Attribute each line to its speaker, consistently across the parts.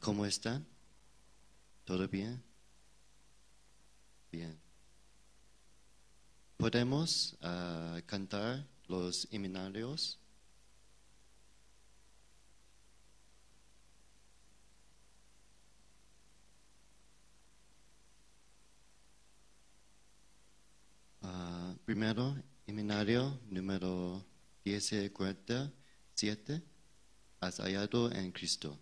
Speaker 1: ¿Cómo están? ¿Todo bien? Bien. ¿Podemos cantar los himnarios? Primero, himnario número 1047, Has hallado en Cristo.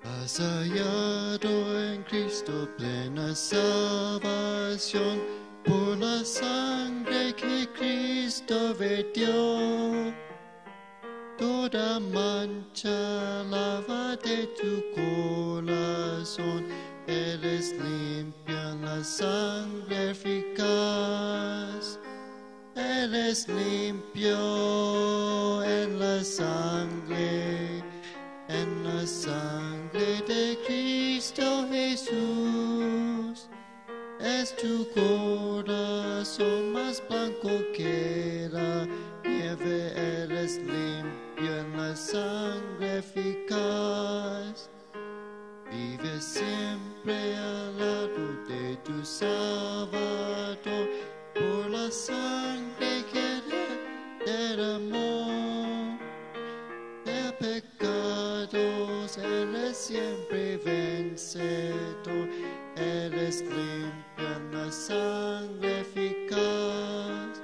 Speaker 1: Has hallado en Cristo plena salvación por la sangre que Cristo vertió. Toda mancha lava de tu corazón, eres limpia en la sangre eficaz. Eres limpio en la sangre, en la sangre de Cristo Jesús. Es tu corazón más blanco que la nieve, eres limpio en la sangre eficaz. Vive siempre al lado de tu Salvador, por la sangre que derramó. De pecados eres siempre vencedor, eres limpio en la sangre eficaz.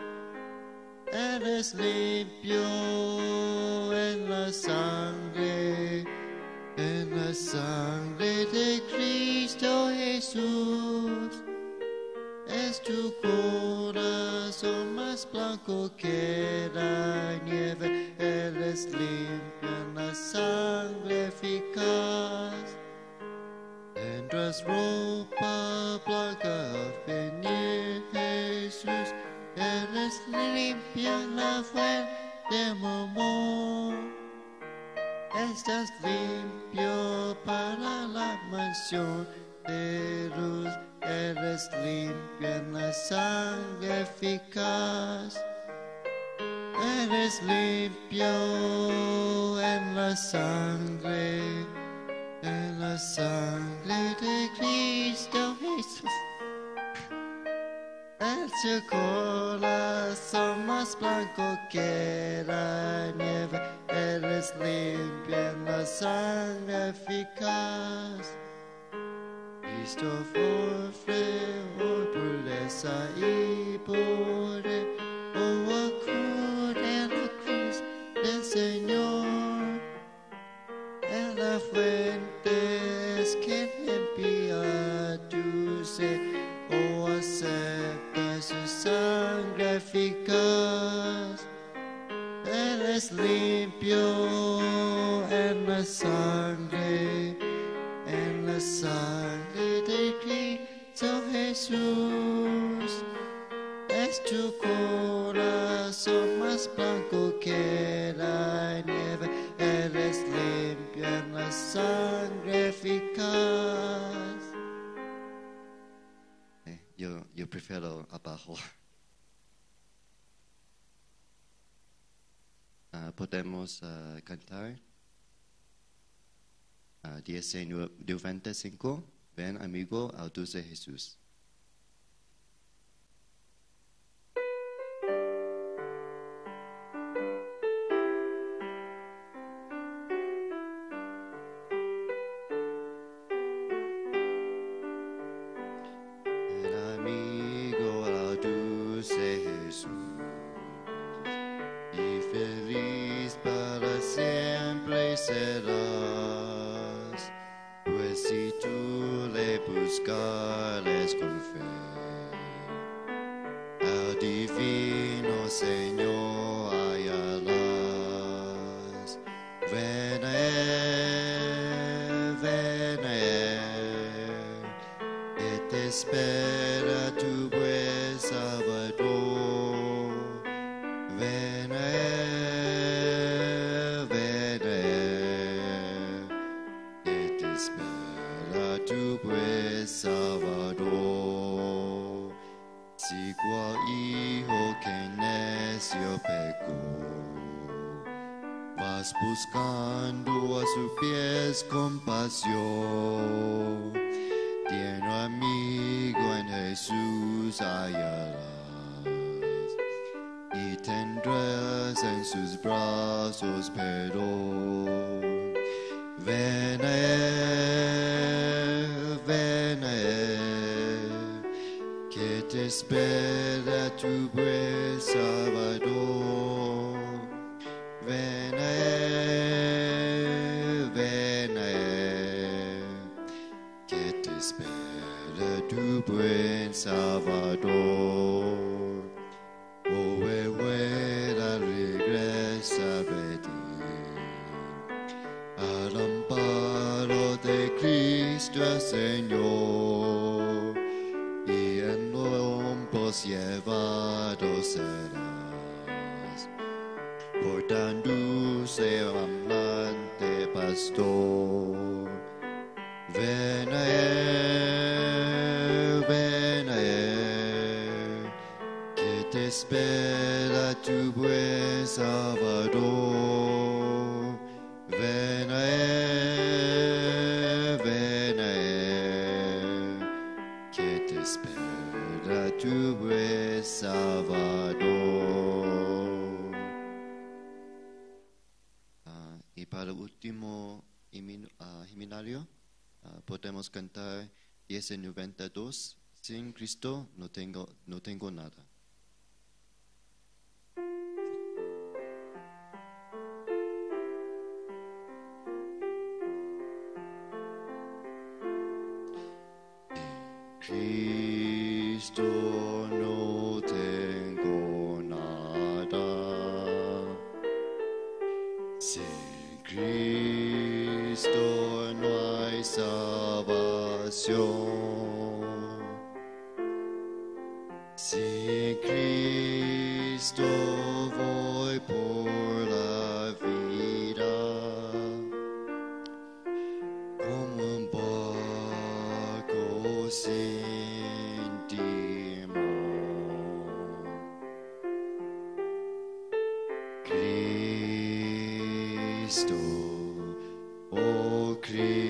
Speaker 1: Eres limpio en la sangre de Cristo Jesús. Es tu corazón más blanco que la nieve, eres limpio en la sangre eficaz. Tendrás ropa blanca al venir Jesús, eres limpio en la fuente de amor. Estás limpio para la mansión de luz, eres limpio en la sangre eficaz. Eres limpio en la sangre de Cristo Jesús. Es tu corazón más blanco que la nieve, eres limpio en la sangre eficaz. Cristo ofreció pureza y poder, oh acude a la cruz del Señor. En la fuente es que limpia tu sed, oh acepta su sangre eficaz. Eres limpio en la sangre de Cristo Jesús. Es tu corazón más blanco que la nieve, eres limpio en la sangre eficaz. Yo prefiero abajo. Podemos cantar 10:95, Ven amigo al dulce Jesús. Ven amigo al dulce Jesús, y feliz para siempre serás, pues si tú le buscares con fe, al divino Señor hallarás. Ven a él, que te espera tu buen Salvador. Ven a él. Vas buscando a sus pies compasión. Tierno amigo en Jesús hallarás y tendrás en sus brazos perdón. Ven a Él, que te espera tu buen Salvador. Ven a Él, que te espera tu buen Salvador. Oh, vuelve, regresa a ti, al amparo de Cristo el Señor, y en hombros llevado serás por tan dulce amante pastor. Ven a Él, que te espera tu buen Salvador. Ven a Él, que te espera tu buen Salvador. Y para el último himnario, podemos cantar 1092, Sin Cristo no tengo nada. Cristo no tengo nada, sin Cristo no hay salvación, sin Cristo voy por la vida como un barco sin timón. Cristo, oh Cristo,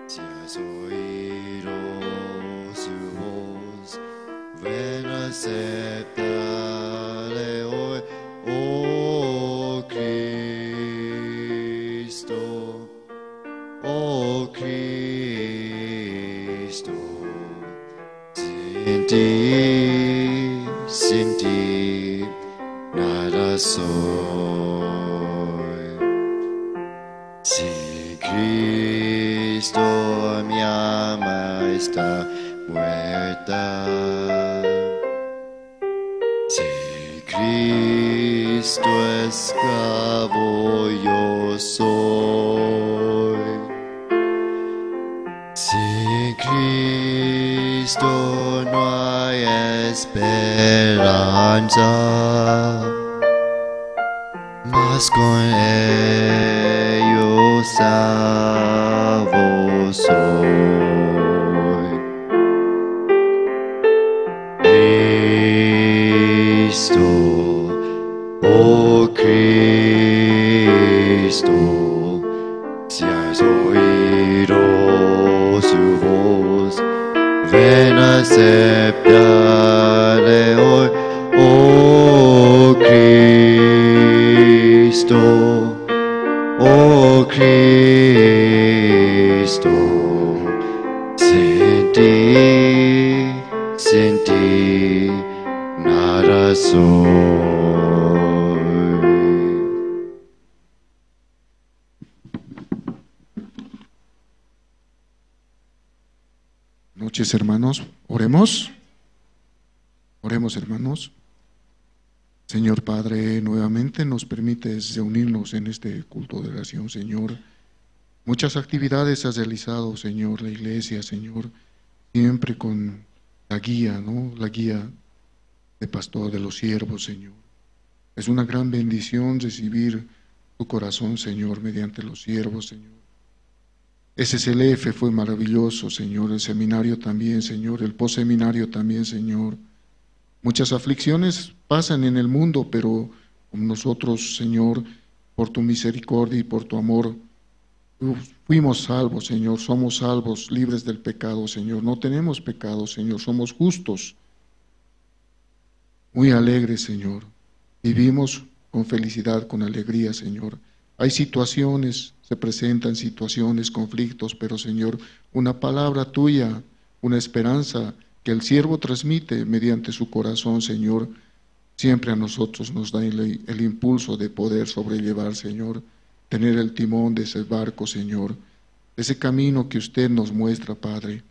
Speaker 1: si has oído su voz, ven a aceptarle hoy, oh Cristo, oh Cristo, sin ti, nada soy. Sin Cristo mi alma está muerta. Sin Cristo esclavo yo soy. Sin Cristo no hay esperanza, mas con ello salvo soy. Cristo, oh Cristo, si has oído su voz, ven a aceptarle hoy, oh Cristo, oh Cristo, sin ti, nada soy.
Speaker 2: Noches, hermanos, oremos. Oremos, hermanos. Señor Padre, nuevamente nos permites reunirnos en este culto de oración, Señor. Muchas actividades has realizado, Señor, la iglesia, Señor, siempre con la guía, ¿no? La guía de pastor de los siervos, Señor. Es una gran bendición recibir tu corazón, Señor, mediante los siervos, Señor. SCLF fue maravilloso, Señor, el seminario también, Señor, el postseminario también, Señor. Muchas aflicciones pasan en el mundo, pero Como nosotros, Señor, por tu misericordia y por tu amor, fuimos salvos, Señor, somos salvos, libres del pecado, Señor. No tenemos pecado, Señor, somos justos. Muy alegres, Señor. Vivimos con felicidad, con alegría, Señor. Hay situaciones, se presentan situaciones, conflictos, pero, Señor, una palabra tuya, una esperanza que el siervo transmite mediante su corazón, Señor, siempre a nosotros nos da el impulso de poder sobrellevar, Señor, tener el timón de ese barco, Señor, ese camino que usted nos muestra, Padre.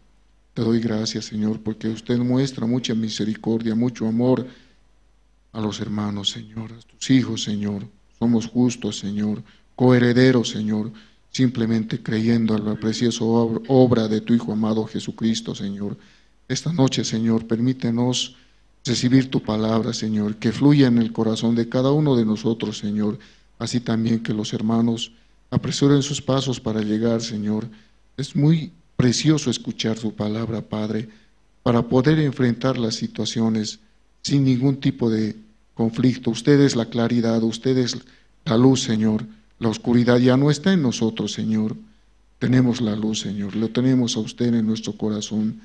Speaker 2: Te doy gracias, Señor, porque usted muestra mucha misericordia, mucho amor a los hermanos, Señor, a tus hijos, Señor. Somos justos, Señor, coherederos, Señor, simplemente creyendo en la preciosa obra de tu Hijo amado Jesucristo, Señor. Esta noche, Señor, permítenos recibir tu palabra, Señor, que fluya en el corazón de cada uno de nosotros, Señor, así también que los hermanos apresuren sus pasos para llegar, Señor. Es muy precioso escuchar tu palabra, Padre, para poder enfrentar las situaciones sin ningún tipo de conflicto. Usted es la claridad, usted es la luz, Señor. La oscuridad ya no está en nosotros, Señor. Tenemos la luz, Señor. Lo tenemos a usted en nuestro corazón.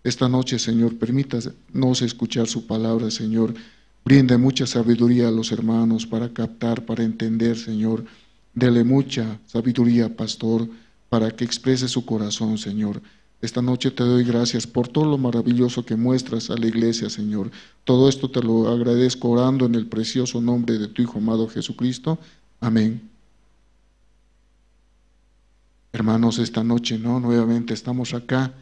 Speaker 2: Esta noche, Señor, permítanos escuchar su palabra, Señor. Brinde mucha sabiduría a los hermanos para captar, para entender, Señor. Dele mucha sabiduría, pastor, para que exprese su corazón, Señor. Esta noche te doy gracias por todo lo maravilloso que muestras a la iglesia, Señor. Todo esto te lo agradezco orando en el precioso nombre de tu Hijo amado Jesucristo. Amén. Hermanos, esta noche, ¿no? Nuevamente estamos acá.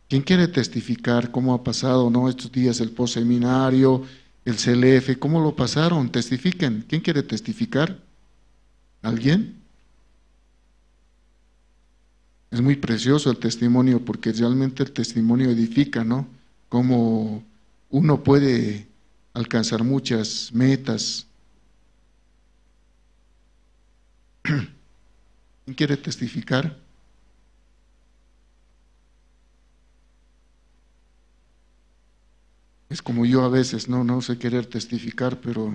Speaker 2: ¿Quién quiere testificar cómo ha pasado, no? Estos días el postseminario, el CLF, ¿cómo lo pasaron? Testifiquen. ¿Quién quiere testificar? ¿Alguien? Es muy precioso el testimonio, porque realmente el testimonio edifica, ¿no? Cómo uno puede alcanzar muchas metas. ¿Quién quiere testificar? Es como yo a veces, no sé querer testificar, pero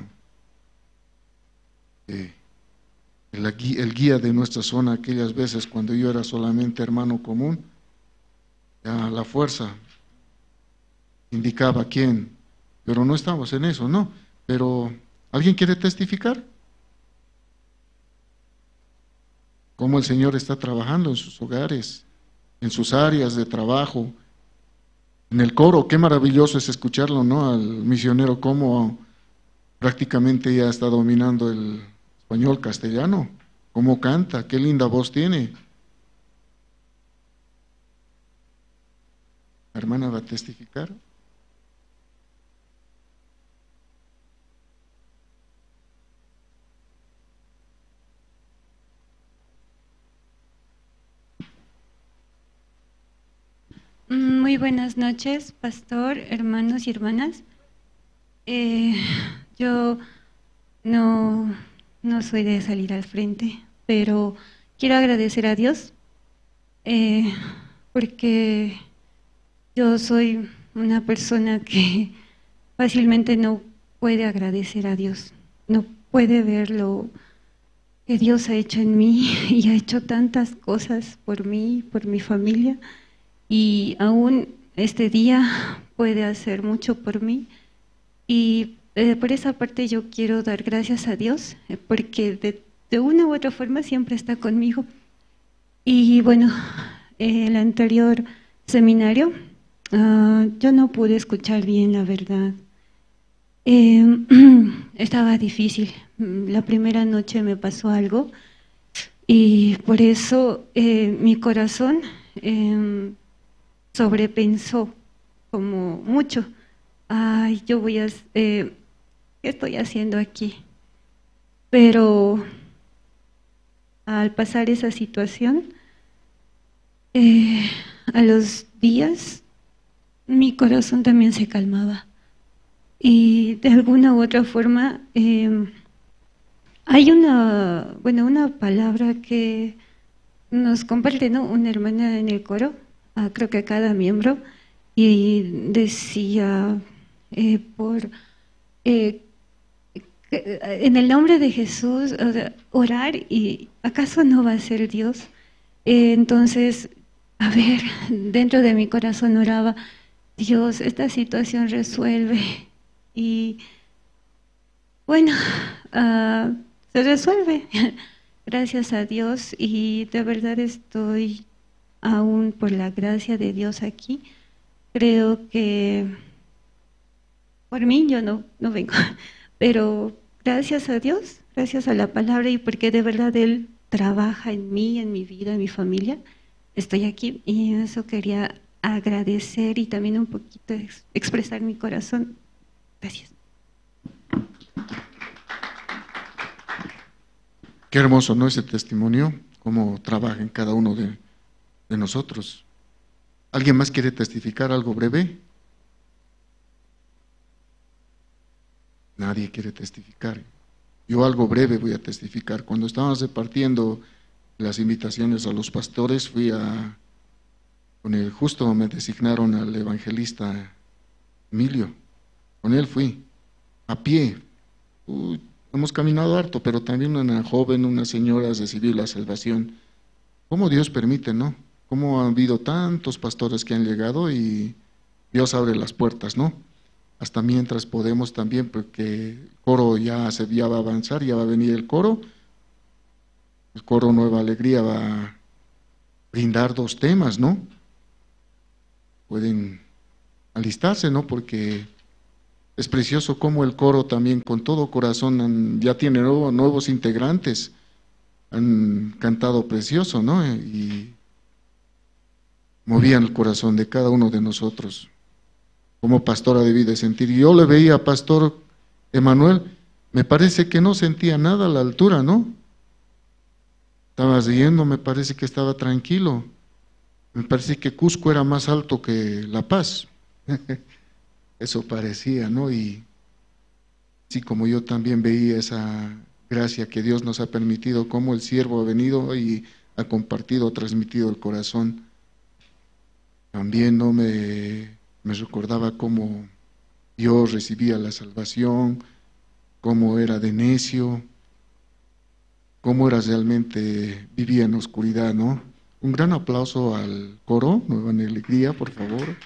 Speaker 2: el guía de nuestra zona aquellas veces cuando yo era solamente hermano común, ya la fuerza indicaba quién, pero no estamos en eso, ¿no? Pero, ¿alguien quiere testificar? Cómo el Señor está trabajando en sus hogares, en sus áreas de trabajo, en el coro. Qué maravilloso es escucharlo, ¿no? Al misionero, cómo prácticamente ya está dominando el español castellano, cómo canta, qué linda voz tiene. La hermana va a testificar.
Speaker 3: Muy buenas noches, pastor, hermanos y hermanas. Yo no soy de salir al frente, pero quiero agradecer a Dios porque yo soy una persona que fácilmente no puede agradecer a Dios, no puede ver lo que Dios ha hecho en mí y ha hecho tantas cosas por mí, por mi familia. Y aún este día puede hacer mucho por mí. Y por esa parte yo quiero dar gracias a Dios, porque de una u otra forma siempre está conmigo. Y bueno, el anterior seminario, yo no pude escuchar bien, la verdad. Estaba difícil. La primera noche me pasó algo y por eso mi corazón sobrepensó como mucho. Ay, yo voy a… ¿qué estoy haciendo aquí? Pero al pasar esa situación, a los días mi corazón también se calmaba. Y de alguna u otra forma, hay una palabra que nos comparte, ¿no?, una hermana en el coro, creo que a cada miembro, y decía, por En el nombre de Jesús, o sea, orar y ¿acaso no va a ser Dios? Entonces, a ver, dentro de mi corazón oraba, Dios, esta situación resuelve. Y bueno, se resuelve, gracias a Dios, y de verdad estoy aún por la gracia de Dios aquí. Creo que por mí yo no vengo, pero gracias a Dios, gracias a la palabra y porque de verdad Él trabaja en mí, en mi vida, en mi familia, estoy aquí y eso quería agradecer y también un poquito expresar mi corazón. Gracias.
Speaker 2: Qué hermoso, ¿no? Ese testimonio, cómo trabaja en cada uno de nosotros. ¿Alguien más quiere testificar algo breve? Nadie quiere testificar. Yo algo breve voy a testificar. Cuando estábamos repartiendo las invitaciones a los pastores, fui con el justo me designaron al evangelista Emilio. Con él fui, a pie. Uy, hemos caminado harto, pero también una joven, una señora recibió la salvación. ¿Cómo Dios permite, no? ¿Cómo han habido tantos pastores que han llegado y Dios abre las puertas, no? Hasta mientras podemos también, porque el coro ya va a avanzar, ya va a venir el coro. El coro Nueva Alegría va a brindar dos temas, ¿no? Pueden alistarse, ¿no? Porque es precioso cómo el coro también con todo corazón ya tiene nuevos integrantes, han cantado precioso, ¿no? Y movían el corazón de cada uno de nosotros. Como pastor ha debido de sentir. Yo le veía a Pastor Emanuel, me parece que no sentía nada a la altura, ¿no? Estaba riendo, me parece que estaba tranquilo. Me parece que Cusco era más alto que La Paz. Eso parecía, ¿no? Y sí, como yo también veía esa gracia que Dios nos ha permitido, cómo el siervo ha venido y ha compartido, ha transmitido el corazón. También no me recordaba cómo yo recibía la salvación, cómo era de necio, cómo era realmente, vivía en oscuridad, ¿no? Un gran aplauso al coro, Nueva Alegría, por favor.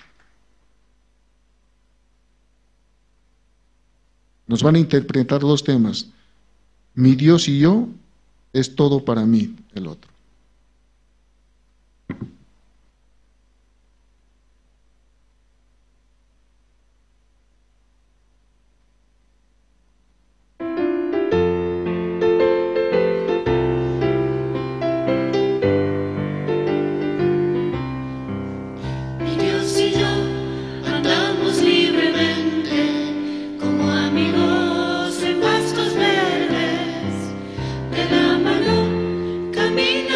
Speaker 2: Nos van a interpretar dos temas. Mi Dios y yo es todo para mí, el otro.
Speaker 4: Verdes, de la mano camina.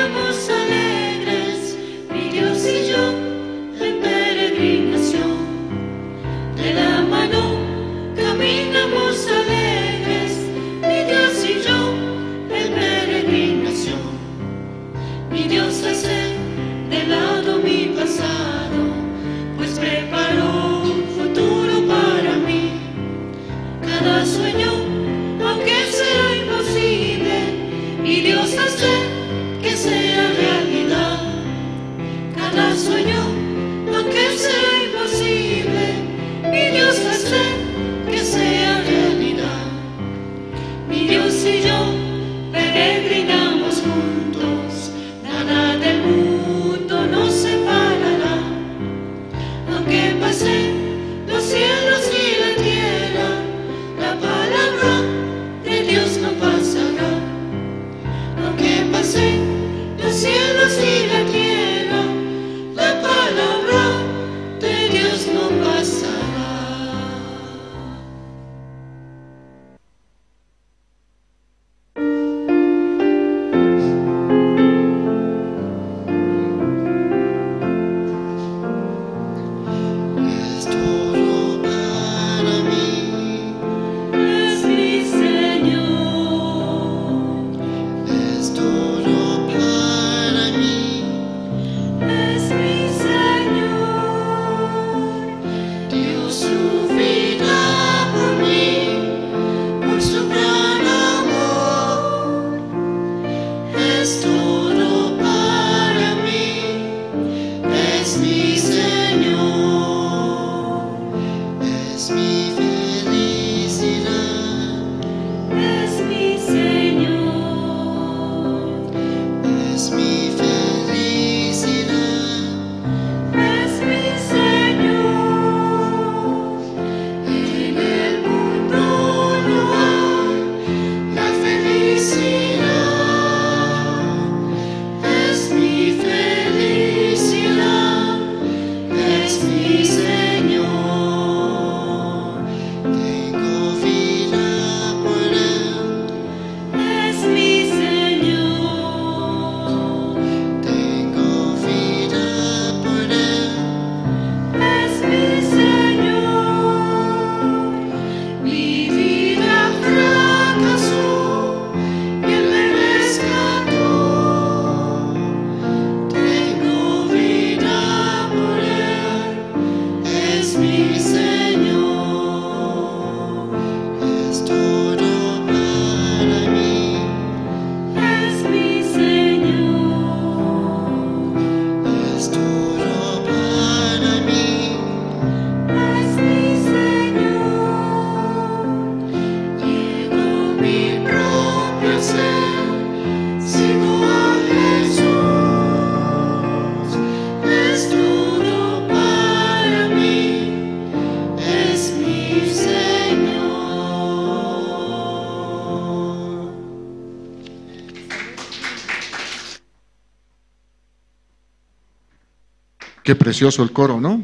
Speaker 2: Qué precioso el coro, ¿no?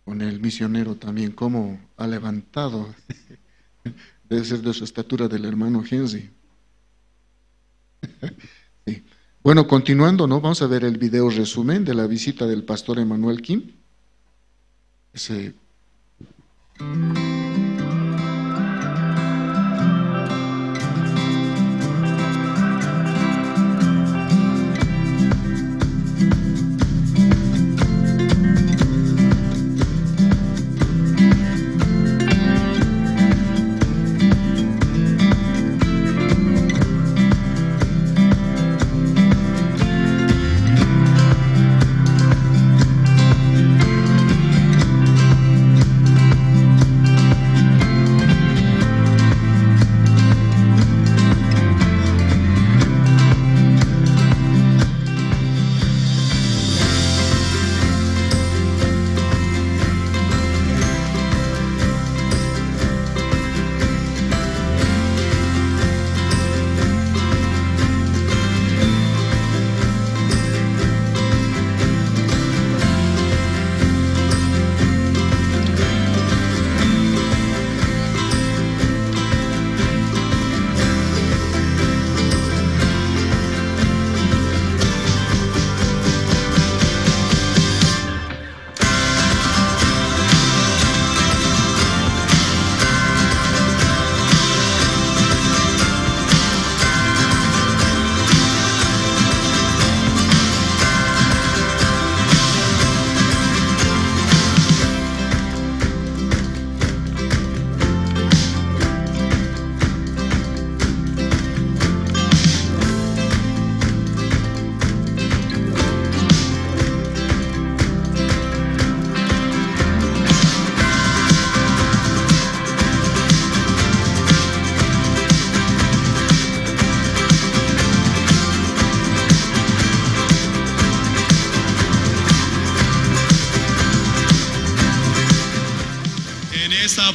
Speaker 2: Con el misionero también, cómo ha levantado. Debe ser de su estatura del hermano Henry. Sí. Bueno, continuando, ¿no? Vamos a ver el video resumen de la visita del pastor Emanuel Kim. Ese...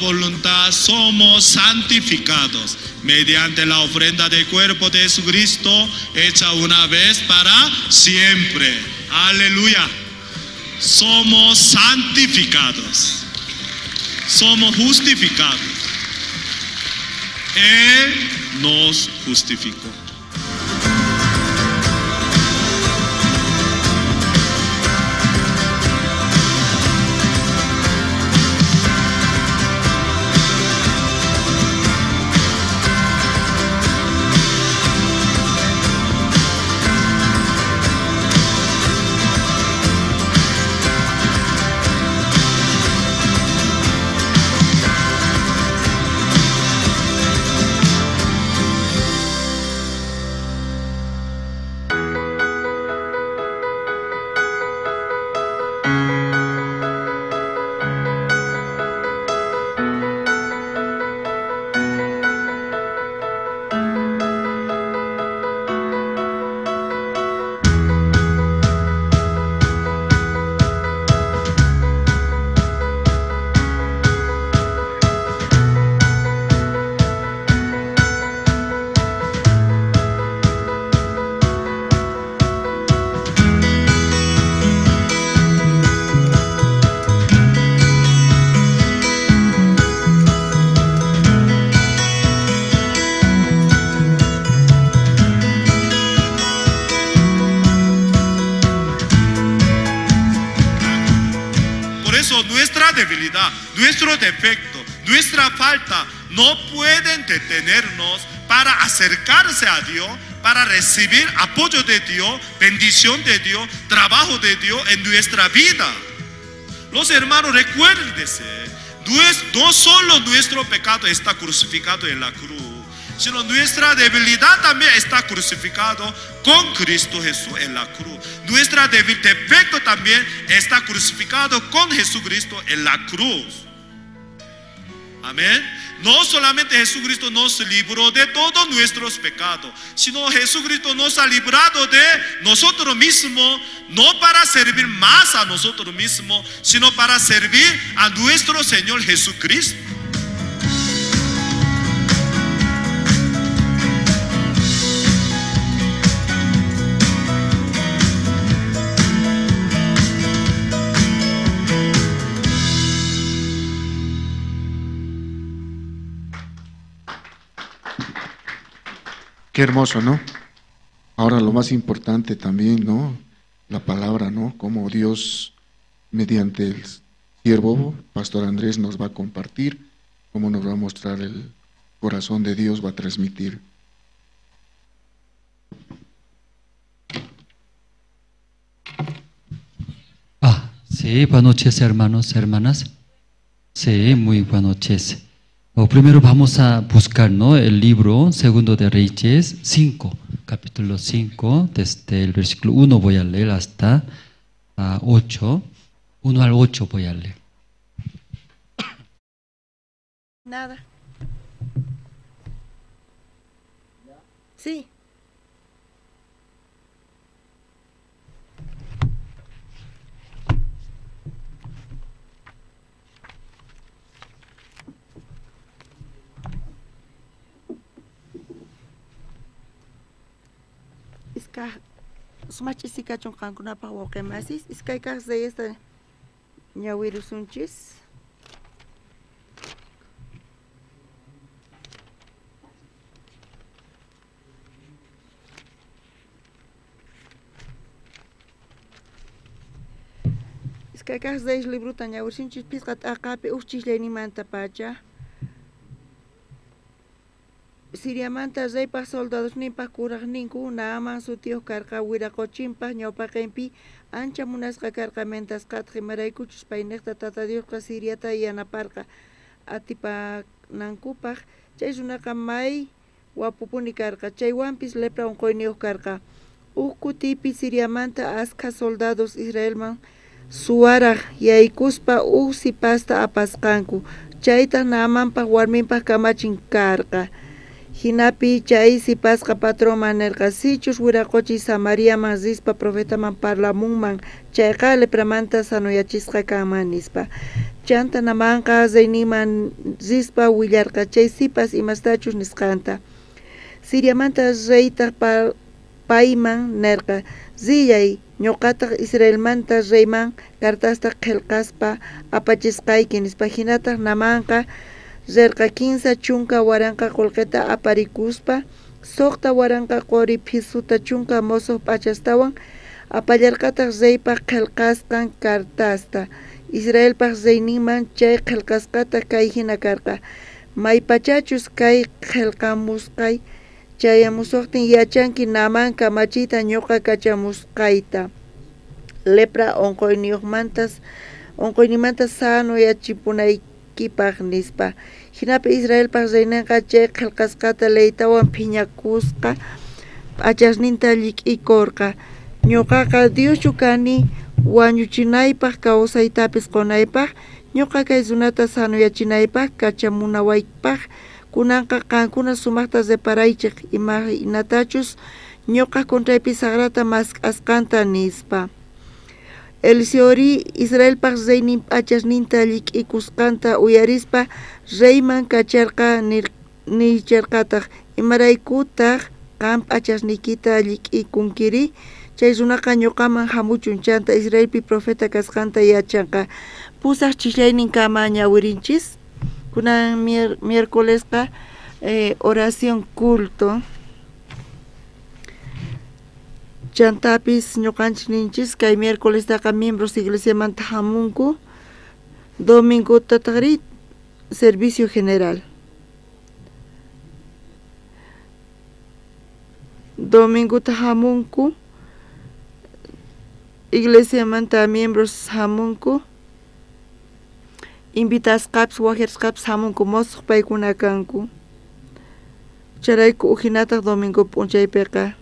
Speaker 4: Voluntad somos santificados mediante la ofrenda del cuerpo de Jesucristo hecha una vez para siempre. Aleluya. Somos santificados. Somos justificados. Él nos justificó. Nuestra debilidad, nuestro defecto, nuestra falta no pueden detenernos para acercarse a Dios, para recibir apoyo de Dios, bendición de Dios, trabajo de Dios en nuestra vida. Los hermanos, recuérdense, no solo nuestro pecado está crucificado en la cruz, sino nuestra debilidad también está crucificado con Cristo Jesús en la cruz. Nuestro defecto también está crucificado con Jesucristo en la cruz. Amén. No solamente Jesucristo nos libró de todos nuestros pecados, sino Jesucristo nos ha librado de nosotros mismos, no para servir más a nosotros mismos, sino para servir a nuestro Señor Jesucristo.
Speaker 2: Qué hermoso, ¿no? Ahora lo más importante también, ¿no? La palabra, ¿no? Cómo Dios, mediante el siervo, Pastor Andrés, nos va a compartir, cómo nos va a mostrar el corazón de Dios, va a transmitir.
Speaker 5: Sí, buenas noches, hermanos, hermanas. Sí, muy buenas noches. Primero vamos a buscar, ¿no?, el libro Segundo de Reyes 5, capítulo 5, desde el versículo 1 voy a leer hasta 8, 1 al 8 voy a leer.
Speaker 6: Nada. Sí. Sumach isikachun qankunapaq wawqimasis, iskay kaq reyesta ñawirusunchis. Iskay kaq reyes libruta ñawirusunchis phisqa t'aqapi uj chisllaynimanta pacha. Siriamanta reypaq soldadosninpaq kuraqninku Naaman sutiyuq karqa wiraqochinpaq ñawpaqinpi ancha munasqa karqa mentasqataq imaraykuchus payniqta Tata Diosqa Siriata yanaparqa atipanankupaq. Chay runaqa may wapupuni karqa, chaywanpis lepra unquyniyuq karqa. Uj kutipi Siriamanta askha soldados Israelman suwaraq yaykuspa uj sipasta apasqanku, chaytaq Naamanpaq warminpaq kamachin karqa. Hinapi chay sipasqa patronman nirqa, sichus wiraqochi Samariaman rispa profetaman parlamunman chayqa lepramanta sanuyachisqa kanman nispa. Chanta Naamanqa reyninman rispa willarqa chay sipas imastachus nisqanta. Siriamanta reytaq payman nirqa, rillay ñuqataq Israelmanta reyman cartasta qillqaspa apachisqayki nispa. Hinataq Naamanqa rirqa 30,000 qullqita aparikuspa, 6,000 quri phisuta 10 musuq p'achastawan apallarqataq reypaq qillqasqan cartasta. Israelpaq reyninman chay qillqasqata kay hina karqa: maypachachus kay qillqamusqay chayamusuqtin yachanki Naaman kamachiyta ñuqa kachamusqayta lepra unquynimanta sanuyachipunaykipaq nispa. Hinapi Israelpaq reyninqa chay qillqasqata leytawan phiñakusqa p'achasninta llik'ikurqa. Ñuqaqa Dioschu kani wañuchinaypaq kawsaytapis qunaypaq, ñuqa kay runata sanuyachinaypaq kachamunawaypaq. Kunanqa qankuna sumaqta reparaychik imaynatachus ñuqa contraypi saqrata mask'asqanta nispa. Eliseori Israelpaq reynin p'achasninta llik'ikusqanta uyarispa reyman kacharqa niycharqataq, imaraykutaq qan p'achasniykita llik'ikunkiri? Chay runaqa ñuqaman hamuchun chanta Israelpi profeta kasqanta yachanqa. Pusaq chislayninkama ñawirinchis. Kunan miércolesqa oración culto. Chantapis ñuqanchis ninchis kay miércolestaqa miembros iglesiamanta hamunku, domingotataqri servicio general. Domingota hamunku, iglesiamanta miembros hamunku, invitasqapis wajersqapis hamunku musuq paykuna kanku. Chayrayku ujinataq domingo p'unchaypiqa.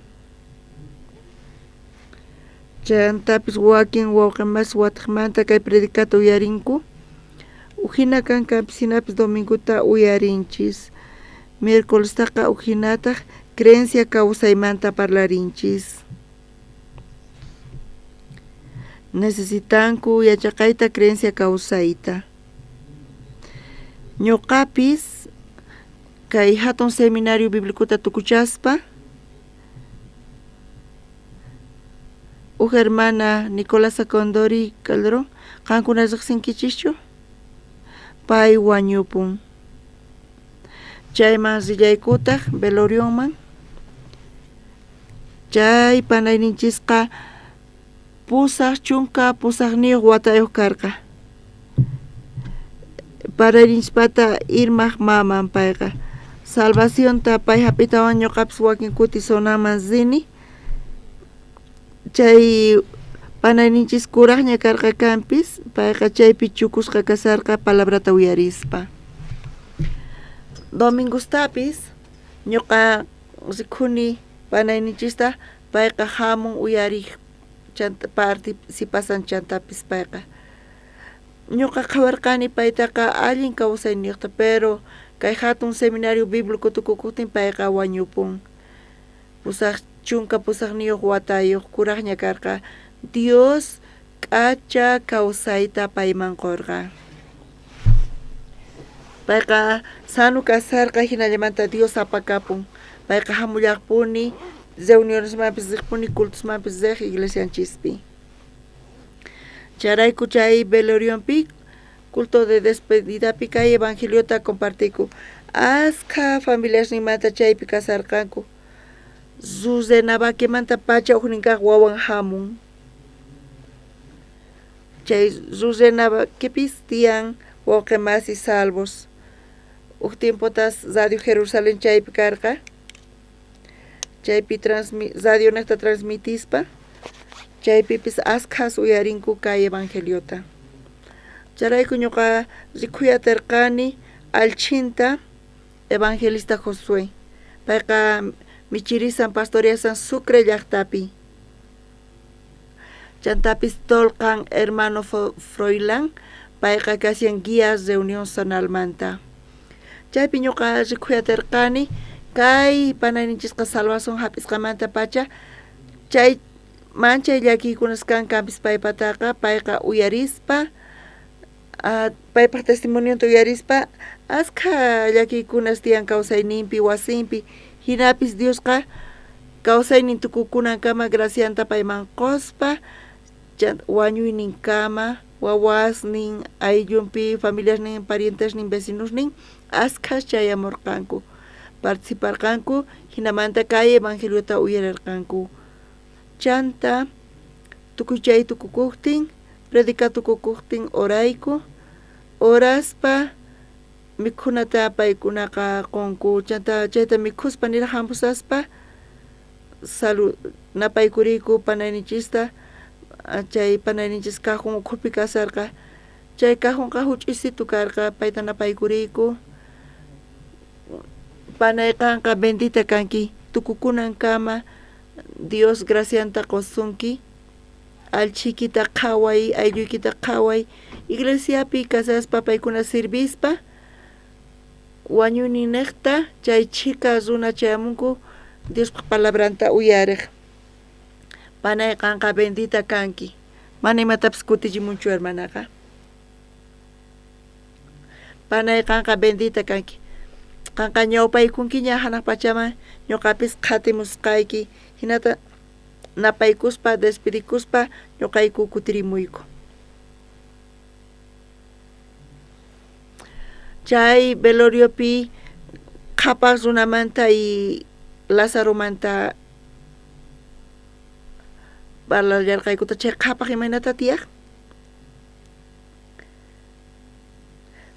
Speaker 6: Chantapis wakin wawqimas wataqmanta kay predicata uyarinku. Ujina kankanpis hinapis domingota uyarinchis. Miércolestaqa ujinataq creencia kawsaymanta parlarinchis. Necesitanku yachaqayta creencia kawsayta. Ñuqapis kay hatun seminario bíblico tukuchaspa uj hermana Nicolasa Condori Calderón qankuna riqsinkichischu, pay wañupun. Chayman rillaykutaq velorionman. Chay panayninchisqa 88 watayuq karqa. Panayninchispata Irmaq maman payqa. Salvacionta pay hap'itawan ñuqapis wakin kuti zonaman rini. Chay panayninchis kuraqña karqa kanpis, payqa chaypi chukusqa kasarqa palabrata uyarispa. Domingostapis ñuqa rikhuni panayninchista payqa hamun uyariq chanta participasan chantapis payqa. Ñuqa qhawarqani paytaqa allin kawsayniyuqta, pero kay hatun seminario bíblico tukukuqtin payqa wañupun. 88 watayuq kuraqña karqa. Dios k'acha kawsayta payman qurqa. Payqa sano kasarqa hinallamanta Dios apakapun. Payqa hamullaqpuni reunionesmanpis riqpuni cultosmanpis riq iglesianchispi. Chayrayku chay velorionpi culto de despedidapi kay evangeliota compartiku. Askha familiasninmanta chaypi kasarqanku. Rurrenavaquemanta pacha ujnin kaq wawan hamun. Chay Rurrenabaquepis tiyan wawqi masi salvos. Uj tiempotas Radio Jerusalén chaypi karqa. Chaypi radio nejta transmitispa. Chaypipis askhas uyarinku kay evangeliota. Chayrayku ñuqa rikhuyatirqani allchhinta evangelista Josué. Payqa michirisan pastoriasan Sucre llaqtapi. Chantapis tolqan hermano Froilán, payqa kashan guía reunión zonalmanta. Chaypi ñuqa rikhuyatirqani kay panayninchisqa salvación hap'isqamanta pacha chay manchay llakiykunas kan kanpis paypataqa payqa uyarispa paypaq testimonionta uyarispa askha llakiykunas tiyan kawsayninpi wasinpi hinapis Diosqa kawsaynin tukukunankama gracianta payman quspa wañuyninkama wawasnin ayllunpi familiasnin parientesnin vecinosnin askhas chayamurqanku participarqanku hinamanta kay evangeliota uyarirqanku. Chanta tukuy chay tukukuqtin predica tukukuqtin orayku oraspa mikhunata paykunaqa qunku chanta chayta mikhuspa niraq hampusaspa salu napaykuriyku panayninchista chay panayninchis cajón ukhupi kasarqa chay cajonqa huch'uysitu karqa payta napaykuriyku panayqanqa bendita kanki tukukunankama Dios gracianta qusunki allchhikita qhaway aylluykita qhaway iglesiapi kasaspa paykuna sirvispa wañuyninejta chay chhika runa chayamunku Diospaq palabranta uyariq panay qanqa bendita kanki mana imatapis kutichimunchu hermanaqa panay qanqa bendita kanki qanqa ñawpaykunkiña hanaq pachaman ñuqapis qhatimusqayki hinata napaykuspa despedikuspa ñuqayku kutirimuyku. Chay veloriopi qhapaq runamanta y Lazaromanta parlallarqaykuta chay qhapaq imaynata tiyaq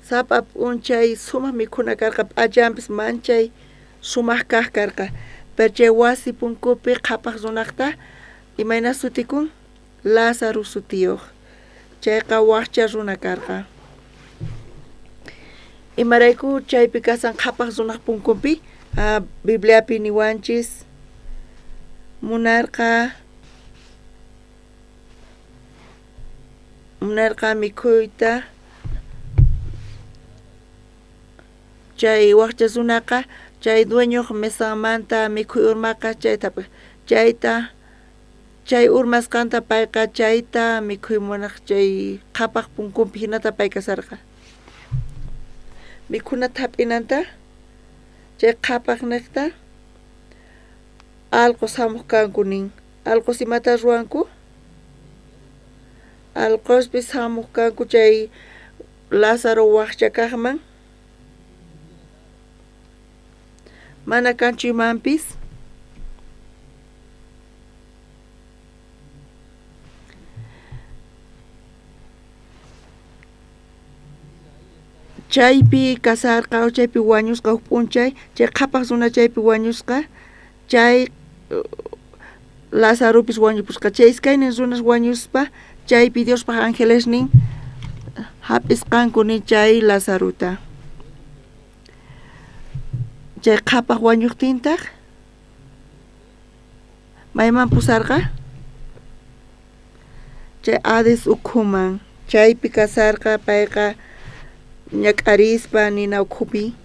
Speaker 6: sapa p'unchay sumaq mikhuna karqa p'achanpis manchay sumaq kaq karqa pero chay wasi punkupi qhapaq runaqta imayna sutikun Lázaro sutiyuq chayqa waqcha runa karqa. Imarayku chaypi kasan qhapaq runaq punkunpi Bibliapi niwanchis munarqa mikhuyta chay waqcha runaqa chay dueñoq mesanmanta mikhuy urmaqa chayta chay urmasqanta payqa chayta mikhuy munaq chay qhapaq punkunpi hinata pay kasarqa mikhunata hap'inanta chay qhapaq niqta allqus hamuq kanku nin allqus imata ruwanku allquspis hamuq kanku chay Lázaro waqcha kaqman mana kanchu imanpis Chaypi kasarqa, chaypi wañusqa huk p'unchay, chay qhapaq runa chaypi wañusqa, chay Lazaropis wañupusqa. Chay iskaynin runas wañuspa, chaypi Diospaj angelesnin hap'isqanku ni chay Lazarota. Chay qhapaq wañuqtintaq mayman pusarqa? Chay Hades ukhuman. Chaypi kasarqa payqa ñak'arispa nina ukhupi.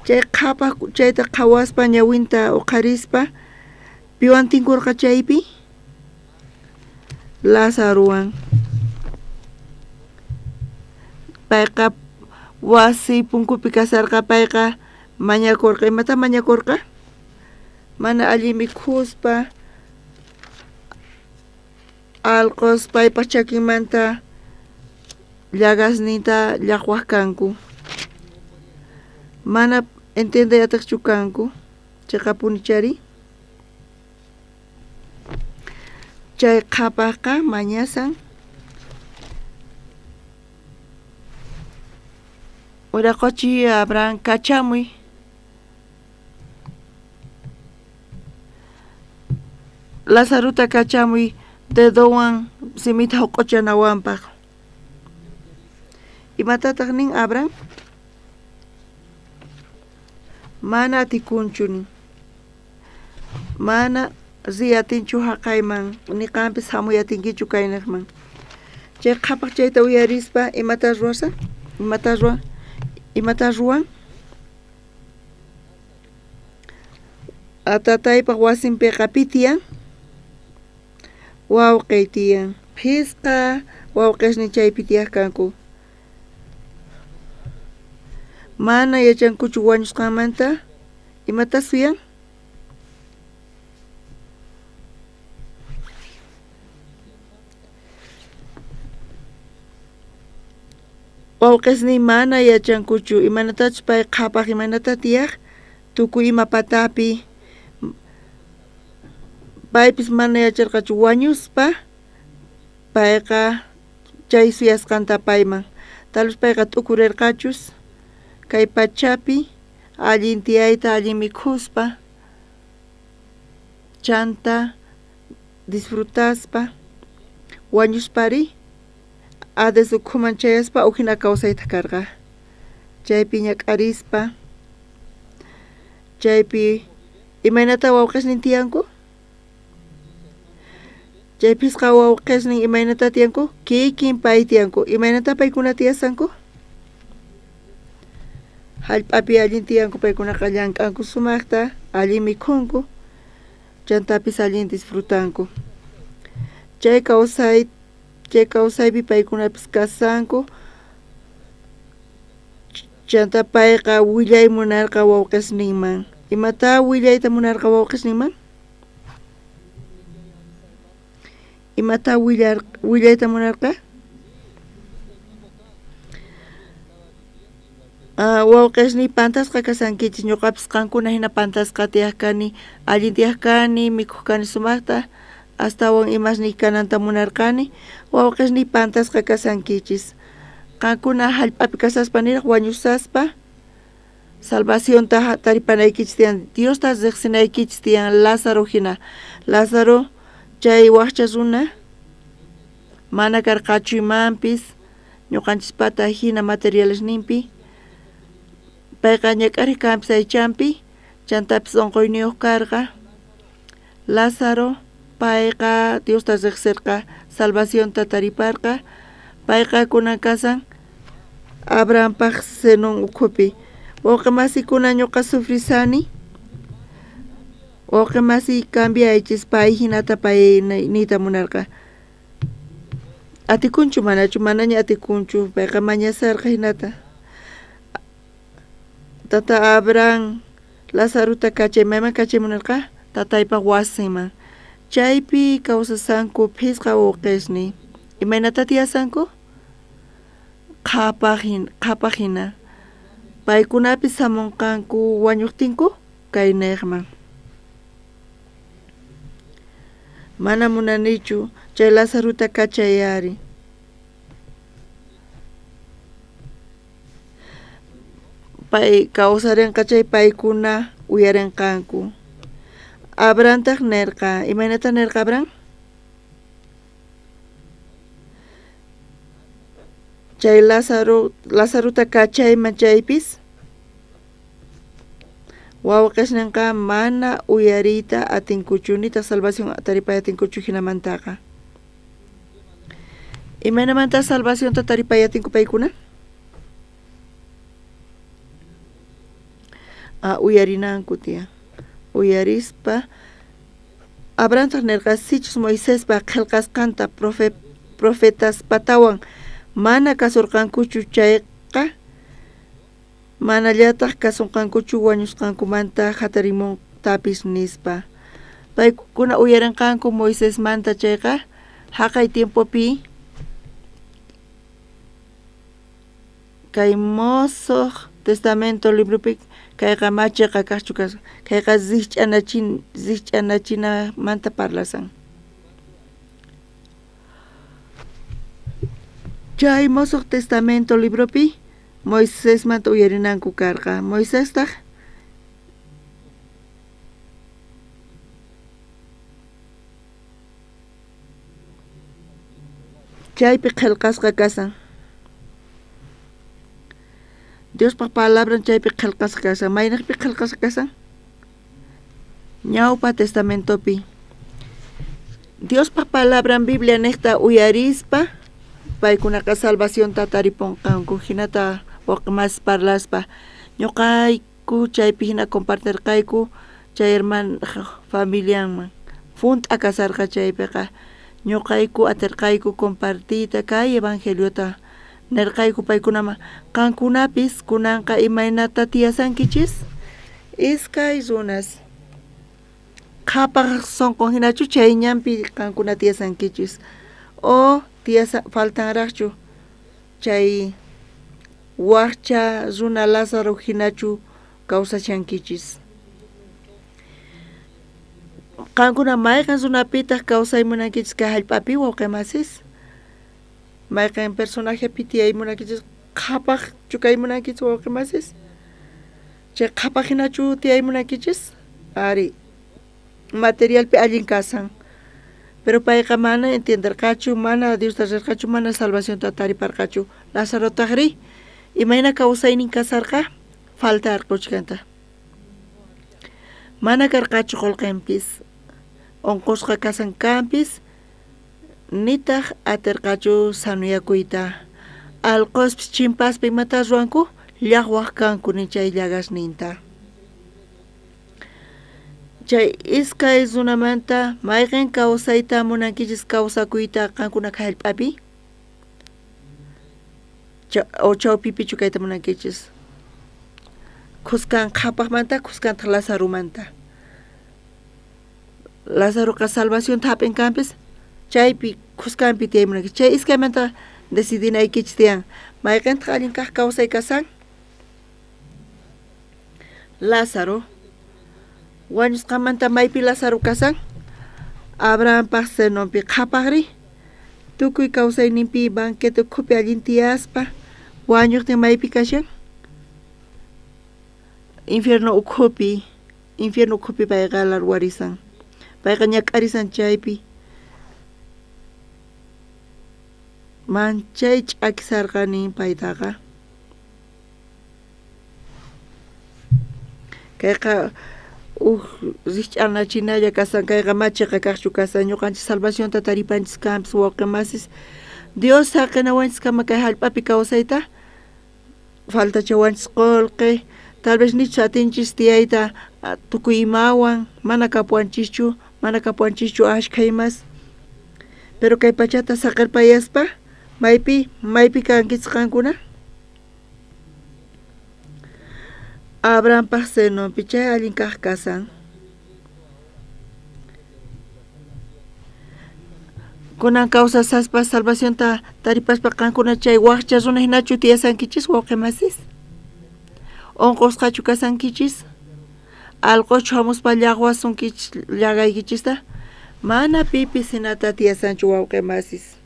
Speaker 6: Chay qhapaq chayta qhawaspa ñawinta uqharispa piwan tinkurqa chaypi? Lazarowan. Payqa wasi punkupi kasarqa, payqa mañakurqa. Imata mañakurqa? Mana allin mikhuspa alqos paypaq chakinmanta llagasninta llaqwaq kanku. Mana entiende atiqchu kanku. Chiqapuni chari. Chay qhapaqqa mañasan Wiraqochi Abraham kachamuy. Lazarota kachamuy dedowan simita huq'uchanawanpaq. Imatataq nin Abraham? Mana atikunchu nin. Mana riy atinchu haqayman, ni qampis hamuy atinkichu kayniqman. Chay qhapaq chayta uyarispa imata ruwasan? Imata ruwan? Imata ruwan? Tataypaq wasinpiqa pi tiyan? Wawqiy tiyan. Phisqa wawqisnin chaypi tiyaq kanku. Mana yachankuchu wañusqanmanta. Imata suyan? Wawqisnin mana yachankuchu imaynatachus pay qhapaq imaynata tiyaq tukuy ima patapi. Paypis mana yacharqachu wañuspa payqa chay suyasqanta payman. Tal vez payqa t'ukurirqachus kay pachapi allin tiyayta allin mikhuspa chanta disfrutaspa wañuspari Hades ukhuman chayaspa ukhina kawsayta karqa. Chaypi ñak'arispa chaypi imaynata wawqisnin tiyanku? Chay phisqa wawqisnin imaynata tiyanku? Kikin pay tiyanku. Imaynata paykuna tiyasanku? Hallp'api allin tiyanku, paykunaqa llank'anku sumaqta, allin mikhunku, chantapis allin disfrutanku. Chay kawsay chay kawsaypi paykunapis kasanku. Chanta payqa willay munarqa wawqisninman. Imata willayta munarqa wawqisninman? Imata willayta munarqa? Wawqisniy pantasqa kasankichis, ñuqapis qankuna hina pantasqa tiyaq kani, allin tiyaq kani, mikhuq kani sumaqta, astawan imasniy kananta munarqani. Wawqisniy pantasqa kasankichis. Qankuna hallp'api kasaspa niraq wañusaspa salvacionta taripanaykichis tiyan, Diosta riqsinaykichis tiyan Lázaro hina. Lázaro chay waqcha runa mana karqachu imanpis ñuqanchispata hina materialesninpi. Payqa ñak'ariq kanpis aychanpi, chantapis unquyniyuq karqa. Lázaro payqa Diosta riqsirqa, salvacionta tariparqa. Payqa kunan kasan Abrahampaq senon ukhupi. Wawqi masikuna ñuqa sufrisani. Wawqi masi cambiaychis pay hinata pay niyta munarqa. Atikunchu manachu? Manaña atikunchu. Payqa mañasarqa hinata. Tata Abraham Lazarota kachay, mayman kachay munarqa? Tataypaq wasinman. Chaypi kawsasanku phisqa wawqisnin. Imaynata tiyasanku? Qhapaq hina. Paykunapis hamunqanku wañuqtinku kayniqman. Mana munanichu chay Lazarota kachay ari. Pay kawsarenqa chay paykuna uyarenqanku. Abrahamtaj nerqa, imaynata nerqa Abraham? Chay Lazarota kachayman chaypis wawqisninqa mana uyariyta atinkuchu nitaq salvación taripay atinkuchu hinamantaqa. Imaynamanta salvacionta taripay atinku paykuna? Uyarinanku tiyan. Uyarispa Abrahamtaj nerqa sichus Moisespa qhelqasqanta profetaspatawan mana kasurqankuchu chayqa manallataq kasunqankuchu wañusqankumanta hatarimuntapis nispa. Paykuna uyarinqanku Moisesmanta chayqa haqay tiempopi kay Mosoq Testamento libropi kayqa machiqa kaqchu kasqa kayqa rikch'anachinamanta parlasan. Chay Mosoq Testamento libropi Moisesmanta uyarinanku karqa. Moisestaq chaypi qhelqasqa kasan. Diospaq palabran chaypi qhelqasqa kasan. Maynaqpi qhelqasqa kasan? Ñawpa Testamentopi. Diospaq palabran Biblia niqta uyarispa paykunaqa salvacionta taripunqanku hinata waqmas parlaspa ñuqayku chaypi hina compartirqayku chay hermana familianman funt'a kasarqa chaypiqa ñuqayku atirqayku compartiyta kay evangeliota nerqayku paykunaman qankunapis kunanqa imaynata tiyasankichis iskay runas qhapaq sunqun hinachu chay ñanpi qankuna tiyasankichis o tiyasa faltanraqchu chay waqcha runa Lázaro hinachu kawsashankichis. Qankuna mayqan runapitaq kawsay munankichis kay hallp'api wawqimasis? Mayqan personajepi tiyay munankichis qhapaqchu kay munankichis wawqimasis? Chay qhapaq hinachu tiyay munankichis? Ari, materialpi allin kasan. Pero payqa mana entienderqachu, mana Diosta rirqachu, mana salvacionta tariparqachu. Lazarotaqri imayna kawsaynin kasarqa faltarquchkanta. Mana karqachu qullqinpis, unqusqa kasankanpis, nitaq atirqachu sanuyakuyta. Allquspis chimpaspa imata ruwanku llaqwaq kanku ni chay llagasninta. Chay iskay runamanta mayqin kawsayta munankichis kawsakuyta qankuna kay hallp'api? O chawpipichu kayta munankichis? Khuskan qhapaqmanta, khuskantaq Lazaromanta. Lazaroqa salvacionta hap'inkanpis chaypi khuskanpi tiyay munankichis. Chay iskaymanta decidinaykichis tiyan. Mayqintaq allin kaq kawsay kasan? Lázaro. Wañusqanmanta maypi Lázaro kasan? Abrahampaq senonpi qhapaqri tukuy kawsayninpi banquete ukhupi allin tiyaspa wañuqtin maypi kashan? Infierno ukhupi payqa larwarisan. Payqa ñak'arisan chaypi. Manchay ch'akisarqanin paytaqa. Kayqa uj rikch'anachinalla kasan kayqa machiqa kaqchu kasan ñuqanchis salvacionta taripanchis kanpis wawqimasis Dios saqinawanchiskama kay hallp'api kawsayta faltachawanchis qullqi tal vez nichu atinchis tiyayta tukuy imawan mana kapuwanchischu ashkha imas pero kay pachata saqirpayaspa maypi kankichis qankuna? Abrahampaq senonpi chay allin kaq kasan. Kunan kawsasaspa salvacionta taripaspa qankuna chay waqcha runa hinachu tiyasankichis wawqimasis? Unqusqachu kasankichis? Allquchu hamuspa llaqwasunkichis llagaykichista? Mana pipis hinata tiyasanchu wawqimasis.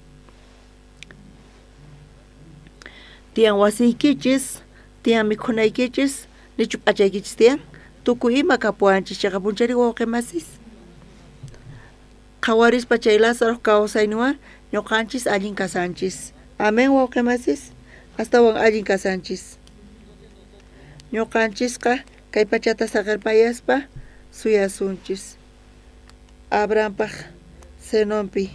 Speaker 6: Tiyan wasiykichis Tiyan mikhunaykichis, nichu p'achaykichis tiyan? Tukuy ima kapuwanchis chayqa punchari wawqi masis. Qhawarispa chay Lázaro kawsayninwan ñuqanchis allin kasanchis. Amén wawqi masis, astawan allin kasanchis. Ñuqanchisqa kay pachata saqerpayaspa suyasunchis. Abrahampaj senonpi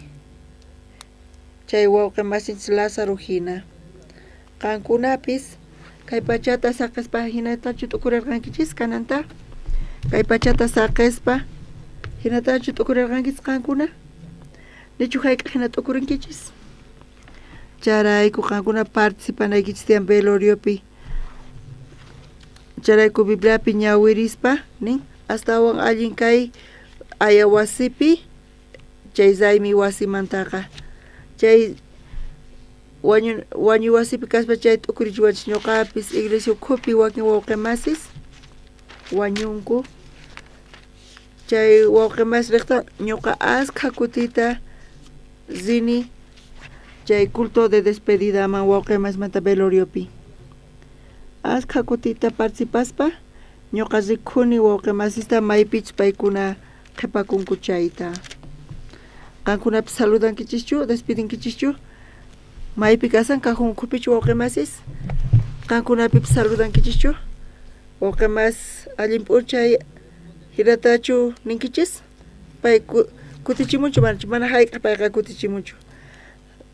Speaker 6: chay wawqi masinchis Lázaro hina. Qankunapis kay pachata saqespa hinatachu t'ukurarqankichis kananta? Kay pachata saqespa hinatachu t'ukurarqankichis qankuna? Nichu hayk'aq hina t'ukurinkichis? Chayrayku qankuna participanaykichis tiyan veloriopi. Chayrayku Bibliapi ñawirispa nin astawan allin kay aya wasipi chay raymi wasimantaqa. Chay wañuy wasipi kaspa chay t'ukurichiwanchis ñuqapis iglesia ukhupi wakin wawqi masis wañunku. Chay wawqi masis riqta ñuqa askha kutita rini chay culto de despedidaman wawqi masimanta veloriopi. Askha kutita participaspa ñuqa rikhuni wawqi masista maypichus paykuna qhipakunku chayta. Qankunapis saludankichischu, despidinkichischu? Maypi kasan cajón ukhupichu wawqi masis? Qankunapipis saludankichischu? Wawqi mas allin p'unchay hinatachu ninkichis? Pay kutichimunchu manachu? Mana hayk'aq payqa kutichimunchu.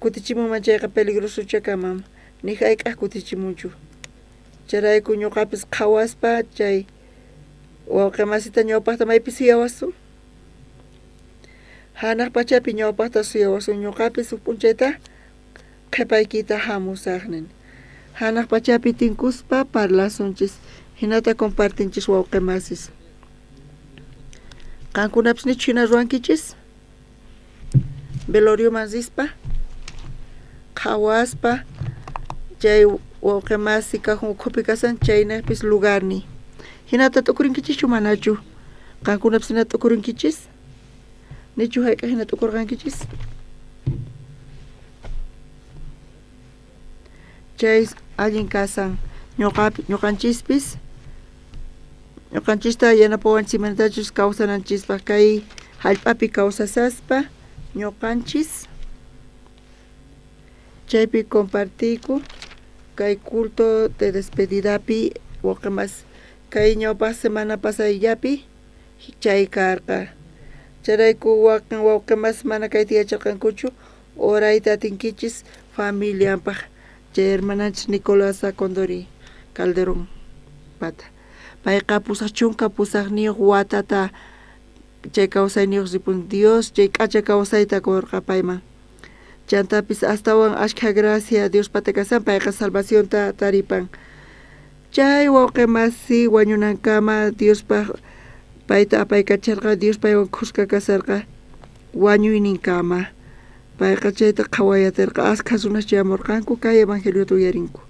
Speaker 6: Kutichimunman chayqa peligrosocha kanman, ni hayk'aq kutichimunchu. Chayrayku ñuqapis qhawaspa chay wawqi masita ñawpaqta maypi suyawasun? Hanaq pachapi ñawpaqta suyawasun ñuqapis huk p'unchayta qhipaykita hamusaq nini. Hanaq pachapi tinkuspa parlasunchis, hinata compartinchis wawqi masis. Qankunapis nichu hina ruwankichis? Velorioman rispa, qhawaspa chay wawqi masi cajón ukhupi kasan chaynaqpis lugarni. Hinata t'ukurinkichishchu manachu? Qankunapis hina t'ukurinkichis? Nichu hayk'aq hina t'ukurqankichis? Chay allin kasan ñuqanchispis ñuqanchista yanapawanchis imaynatachus kawsananchispaq kay hallp'api kawsasaspa ñuqanchis chaypi compartiyku kay culto de despedidapi wawqi mas kay ñawpaq semana pasayllapi chay karqa. Chayrayku wakin wawqi mas mana kayta yacharqankuchu orayta atinkichis familianpaq chay hermananchis Nicolasa Condori Calderón pata. Payqa 88 watata chay kawsayniyuq ripun Dios chay k'acha kawsayta kurqa payman. Chantapis astawan ashkha gracia Dios pata kasan payqa salvacionta taripan. Chay wawqi masi wañunankama Diospaq payta apaykacharqa Dios paywan khuska kasarqa wañuyninkama. Payqa chayta qhawayatirqa askha runas chayamurqanku kay evangeliota uyarinku.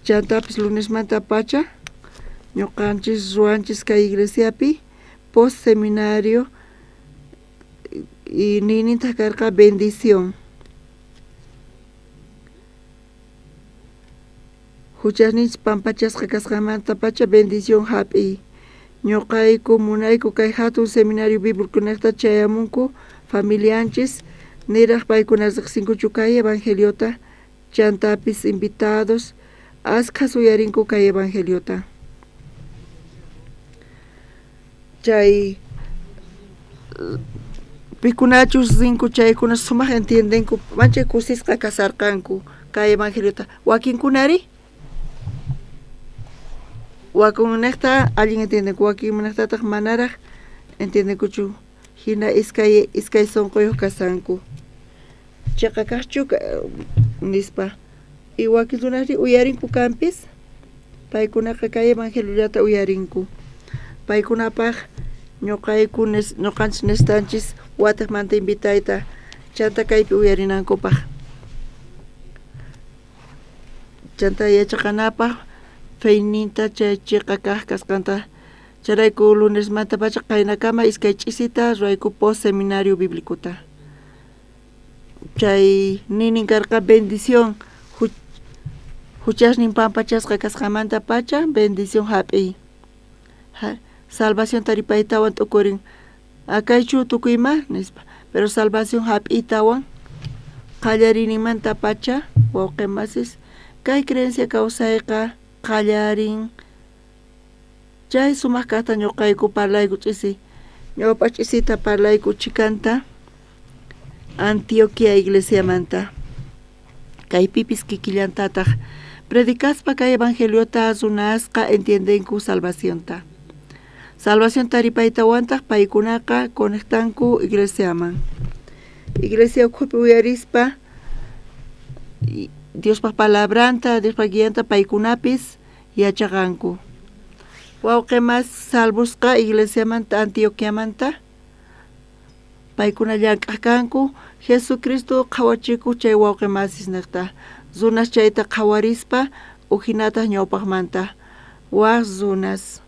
Speaker 6: Chantapis lunesmanta pacha ñuqanchis ruwanchis kay iglesiapi post seminario y ninintaj karqa bendición. Huchasninchis pampachasqa kasqanmanta pacha bendición hap'iy. Ñuqayku munayku kay hatun seminario bíblico chayamunku familianchis niraq paykuna riqsinkuchu kay evangeliota chantapis invitados askha suyarinku kay evangeliota. Chay pikunachus rinku chaykuna sumaq entiendenku manchay kusisqa kasarqanku kay evangeliota. Wakinkunari wakinkunaqta allin entiendenku wakinkunaqtataq manaraq entiendenkuchu hina iskay sunquyuq kasanku. Chiqa kaqchu nispa. Y wakin runasri uyarinku kanpis paykunaqa kay evangeliota uyarinku. Paykunapaq ñuqayku ñuqanchis necesitanchis wataqmanta invitayta chanta kaypi uyarinankupaq. Chanta yachaqanapaq feyninta chay chiqa kaq kasqanta. Chayrayku lunesmanta pacha qaynakama iskay ch'isita ruwayku post seminario bíblicota. Chay ninin karqa bendición Huchasnin pampachasqa kasqanmanta pacha bendición hap'iy. Salvación taripaytawan t'ukurin. Akaychu tukuyma nispa. Pero salvación hap'iytawan qallarinimanta pacha wawqi masis kay creencia kawsayqa qallarin. Chay sumaq kaqta ñuqayku parlayku ch'isi. Ñawpa ch'isita parlayku chikanta Antioquia iglesiamanta. Kaypipis kikillantataq predicaspa kay evangeliota runasqa entiendenku salvacionta. Salvación taripaytawantaq paykunaqa conectanku iglesiaman. Iglesia ukhupi uyarispa Diospaq palabranta, Diospaq guianta paykunapis yachaqanku. Wawqi mas salvosqa iglesiamanta Antioquiamanta paykuna llank'aq kanku Jesucristo qhawachikuq chay wawqi masis niqta. Runas chayta qhawarispa ujinataq ñawpaqmanta waq runas.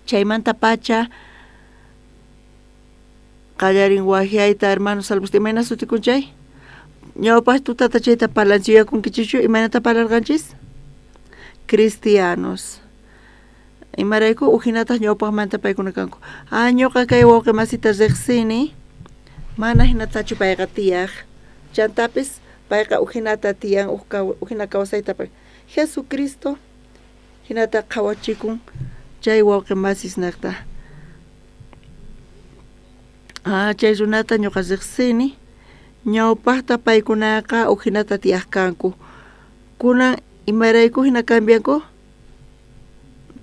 Speaker 6: Chaymanta pacha qallarin wajyayta hermano salvosta. Imayna sutikun chay? Ñawpaq tutata chayta parlanchis yuyakunkichikchu imaynata parlarqanchis? Cristianos. Imarayku ujinataq ñawpaqmanta paykuna kanku. Ah, ñuqa kay wawqi masita riqsini mana hinatachu payqa tiyaq. Chantapis payqa ujinata tiyan ujina kawsayta Jesucristo hinata qhawachikun chay wawqi masis niqta. Ah, chay runata ñuqa riqsini ñawpaqta paykunaqa ujinata tiyaq kanku. Kunan imarayku hina cambianku?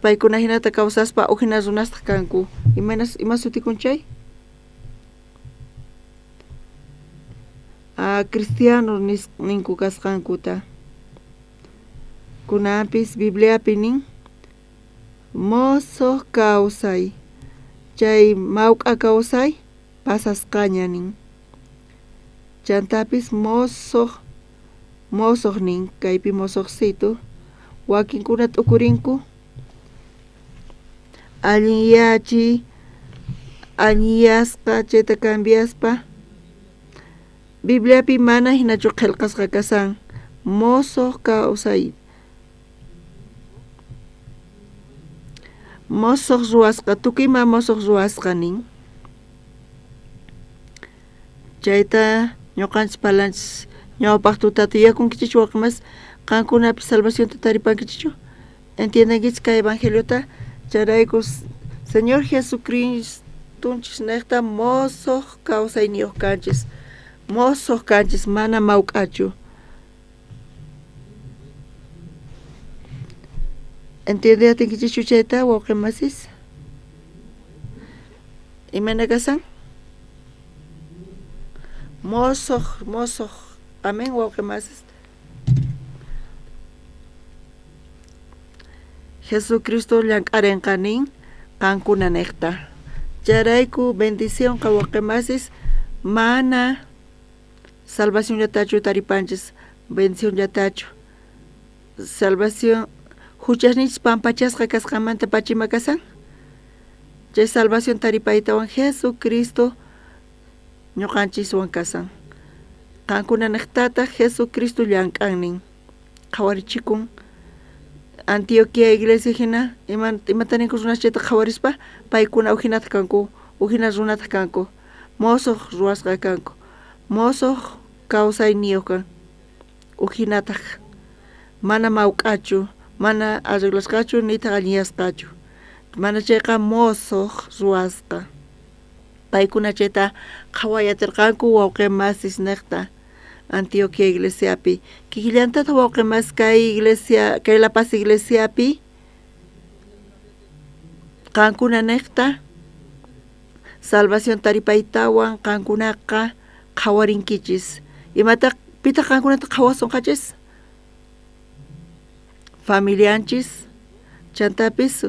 Speaker 6: Paykuna hinata kawsaspa ujina runastaq kanku. Ima sutikun chay? Ah, cristiano ninku kasqankuta. Kunanpis Bibliapi nin mosoq kawsay chay mawk'a kawsay pasasqaña nin. Chantapis mosoq nin kaypi mosoqsitu wakinkuna t'ukurinku allinyachiy allinyasqa chayta cambiaspa Bibliapi mana hinachu qillqasqa kasan mosoq kawsay mosoq ruwasqa tukuyma mosoq ruwasqa nin. Chayta ñuqanchis parlanchis ñawpaq tutata yuyakunkichikchu wawqi masis qankunapis salvacionta taripankichikchu entiendenkichik kay evangeliota chayrayku Señor Jesucristonchis niqta mosoq kawsayniyuq kanchis mosoq kanchis mana mawk'achu. Entiende atinkichikchu chayta wawqi masis? Imayna kasan? Mosoq mosoq. Amén wawqi masis. Jesucristo llank'arinqa nin qankuna niqta. Chayrayku bendicionqa wawqi masis mana salvacionllatachu taripanchis bendicionllatachu. Salvación huchasninchis pampachasqa kasqanmanta pachima kasan. Chay salvación taripaytawan Jesucristo ñuqanchiswan kasan. Qankuna niqtataq Jesucristo llank'an nin. Qhawarichikun Antioquia iglesia hina imata ninku runas chayta qhawarispa paykuna ujinataq kanku ujina runataq kanku mosoq ruwasqa kanku mosoq kawsayniyuq kan ujinataq mana mawk'achu mana arreglasqachu nitaq allinyasqachu mana chayqa mosoq ruwasqa. Paykuna chayta qhawayatirqanku wawqi masis niqta Antioquia iglesiapi. Kikillantataq wawqi masis kay iglesia kay La Paz iglesiapi qankuna niqta salvación taripaytawan qankunaqa qhawarinkichis. Imataq pitaq qankunata qhawasunqachis? Familianchis chantapis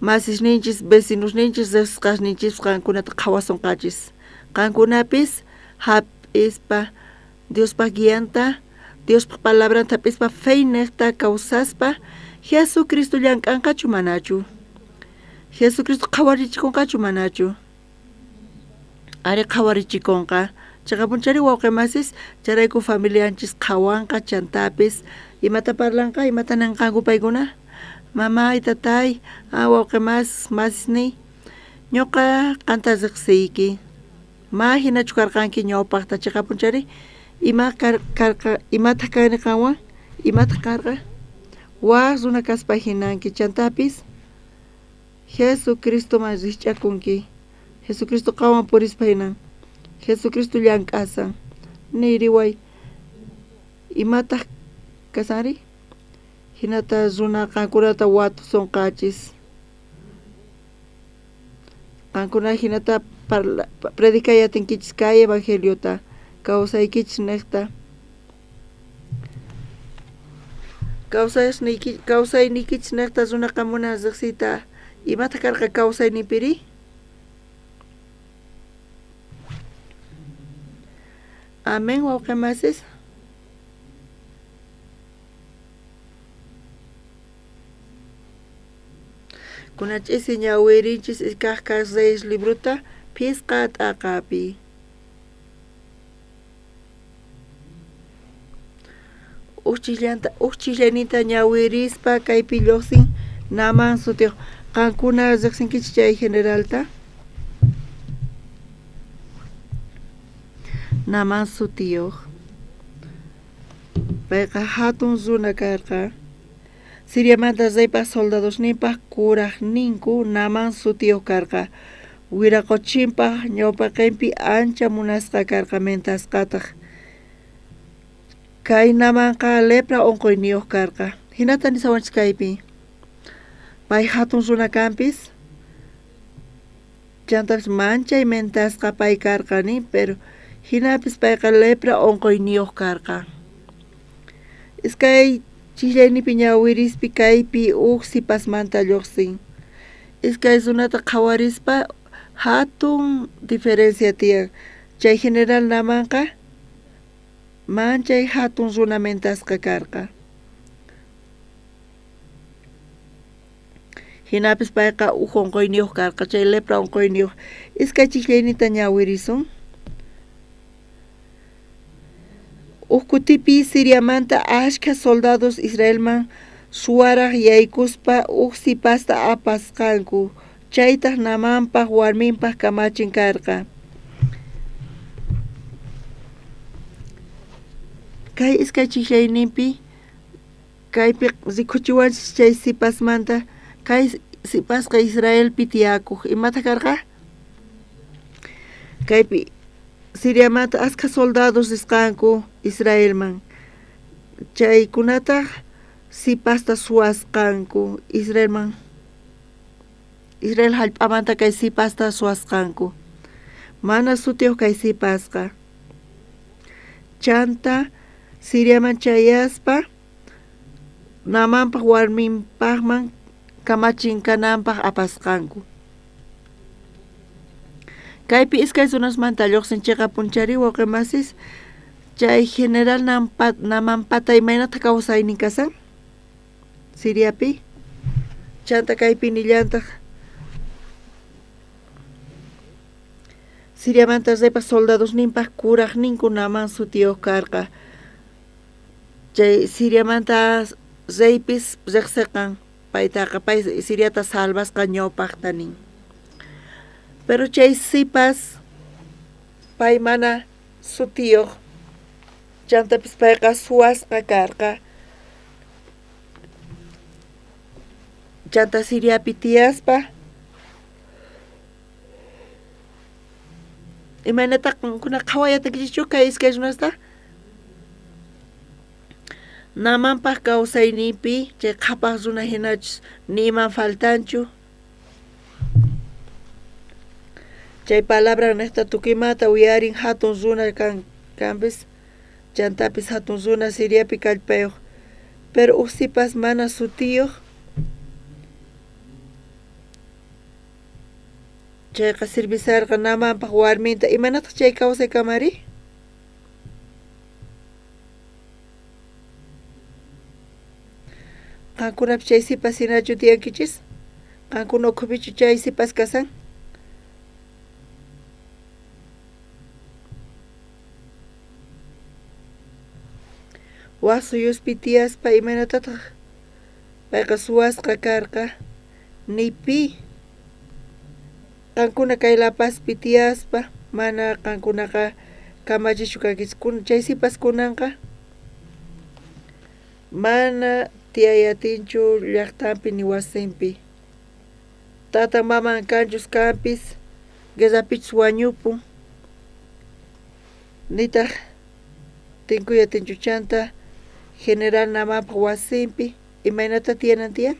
Speaker 6: masisninchis vecinosninchis riqsisqasninchis qankunata qhawasunqachis. Qankunapis hap'ispa Diospaq guianta Diospaq palabranta hap'ispa fe niqta kawsaspa Jesucristo llank'anqachu manachu? Jesucristo qhawarichikunqachu manachu? Ari qhawarichikunqa Chaqapunchari wawqimasis chayrayku familianchis qhawanqa chantapis imata parlanqa imata ninqanku paykuna mamay tatay wawqimasis masisniy ñuqa qanta riqsiyki ma hinachu karqanki ñawpaqta chaqapunchari ima karqa imataq kani qanwan imataq karqa wak runa kaspa hinanki chantapis Jesucristoman rikch'akunki Jesucristo qanwan purispa hinan Jesucristo llank'asan niriway imataq kasanri hinata runa qankunata watusunqachis qankuna hinata predicay atinkichis kay evangeliota kawsaykichis niqta kawsaynikichis niqta runaqa munan riqsiyta imataq karqa kawsaynipiri Amén wawqimasis Kuna ch'isi ñawirinchis iskay kaq Reyes librota phisqa t'aqapi Uj ch'illayninta ñawirispa kaypi lluqsin Naamán sutiyuq qankuna riqsinkichis chay generalta Naamán sutiyuq payqa hatun runa karqa Siriamanta reypaq soldadosninpaq kuraqninku Naamán sutiyuq karqa wiraqochinpaq ñawpaqinpi ancha munasqa karqa mentasqataq kay Naamanqa lepra unquyniyuq karqa hinata nisawanchis kaypi pay hatun runa kanpis chantapis manchay mentasqa pay karqa nin pero hinapis payqa lepra unquyniyuq karqa iskay ch'illaynipi ñawirispi kaypi uj sipasmanta lluqsin iskay runata qhawarispa hatun diferencia tiyan chay general Naamanqa manchay hatun runa mentasqa karqa hinapis payqa uj unquyniyuq karqa chay lepra unquyniyuq iskay ch'illayninta ñawirisun Uj kutipi Siriamanta ashkha soldados Israelman suwaraq yaykuspa uj sipasta apasqanku chaytaq Naamanpaq warminpaq kamachin karqa kay iskay ch'illayninpi kaypi rikuchiwanchis chay sipasmanta kay sipasqa Israelpi tiyakuq imataq karqa kaypi Siriamanta askha soldados risqanku Israelman chaykunataq sipasta suwasqanku Israelman Israel hallp'amanta kay sipasta suwasqanku mana sutiyuq kay sipasqa chanta Siriaman chayaspa Naamanpaq warminpaqman kamachin kananpaq apasqanku kaypi iskay runasmanta lluqsin chiqapunchari wawqimasis chay general Naamanpata imaynataq kawsaynin kasan Siriapi chanta kaypi nillantaq Siriamanta reypaq soldadosninpaq kuraqninku Naamán sutiyuq karqa chay Siriamanta reypis riqsiqan paytaqa pay Siriata salvasqa ñawpaqta nin pero chay sipas pay mana sutiyuq chantapis payqa suwasqa karqa chanta Siriapi tiyaspa imaynataq qankuna qhawayatakichischu kay iskay runasta Naamanpaq kawsayninpi chay qhapaq runa hinachus ni iman faltanchu chay palabra niqta tukuymanta uyarin hatun runa kanpis chantapis hatun runa Siriapi kallpayuq pero uj sipas mana sutiyuq chayqa sirvisarqa Naamanpaq warminta imanataq chay kawsay kamari qankunapi chay sipas hinachu tiyankichis qankuna ukhupichu chay sipas kasan Waj suyuspi tiyaspa imaynatataq payqa suwasqa karqa, ni pi qankuna kay La Pazpi tiyaspa mana qankunaqa kamachischu kankichis. Chay sipas kunanqa mana tiyay atinchu llaqtanpi ni wasinpi. Tatan maman kanchus kanpis guerrapichus wañupun, nitaq tinkuy atinchu. Chanta general Naamanpaq wasinpi imaynata tiyanan tiyan?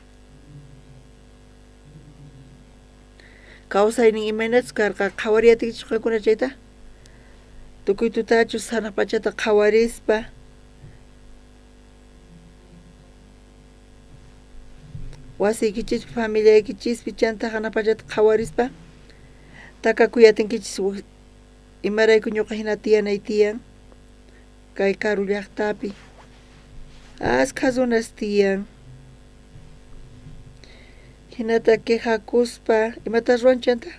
Speaker 6: Kawsaynin imaynachus karqa qhawariyatikichus qankuna chayta? Tukuy tutachus hanaq pachata qhawarispa wasiykichispi familiaykichispi chanta hanaq pachata qhawarispa takakuyatinkichis imarayku ñuqa hina tiyanay tiyan kay karu llaqtapi. Askha runas tiyan. Hinata quejakuspa imata ruwan chanta?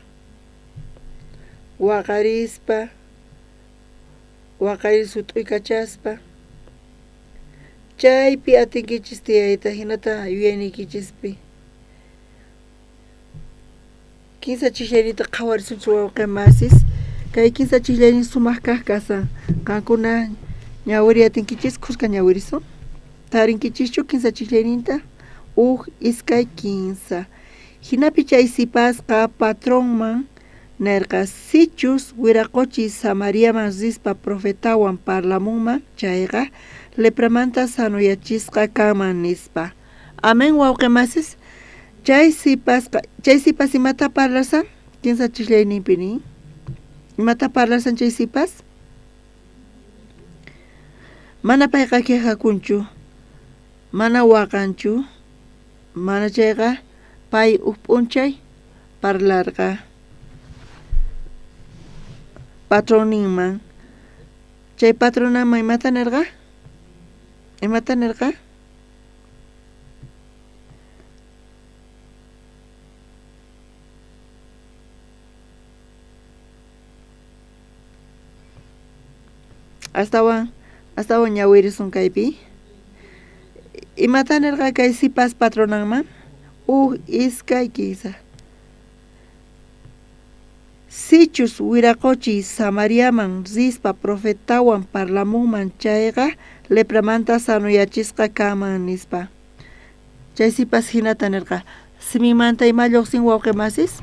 Speaker 6: Waqarispa, waqaris sut'uykachaspa. Chaypi atinkichis tiyayta hinata yuyayniykichispi. Kinsa chijllaynita qhawarisunchis wawqi masis. Kay kinsa chijllaynin sumaq kaq kasan. Qankuna ñawiri atinkichis khuska ñawirisun. Tarinkichischu kinsa chijllayninta? Uj, iskay, kinsa. Hinapi chay sipasqa patronman nerqa, sichus wiraqochi Samariaman rispa profetawan parlamunman chayqa lepramanta sanuyachisqa kanman nispa. Amén wawqi masis. Chay sipas imata parlasan? Kinsa chijllayninpi nin. Imata parlasan chay sipas? Mana payqa quejakunchu, mana waqanchu, mana chayqa pay uj p'unchay parlarqa patronninman. Chay patronaman imata nerqa? Imata nerqa? Astawan ñawirisun kaypi. Imata nerqa kay sipas patronanman? Uj, iskay, kinsa. Sichus wiraqochi Samariaman rispa profetawan parlamunman chayqa lepramanta sanuyachisqa kanman nispa. Chay sipas hinata nerqa. Siminmanta ima lluqsin wawqi masis?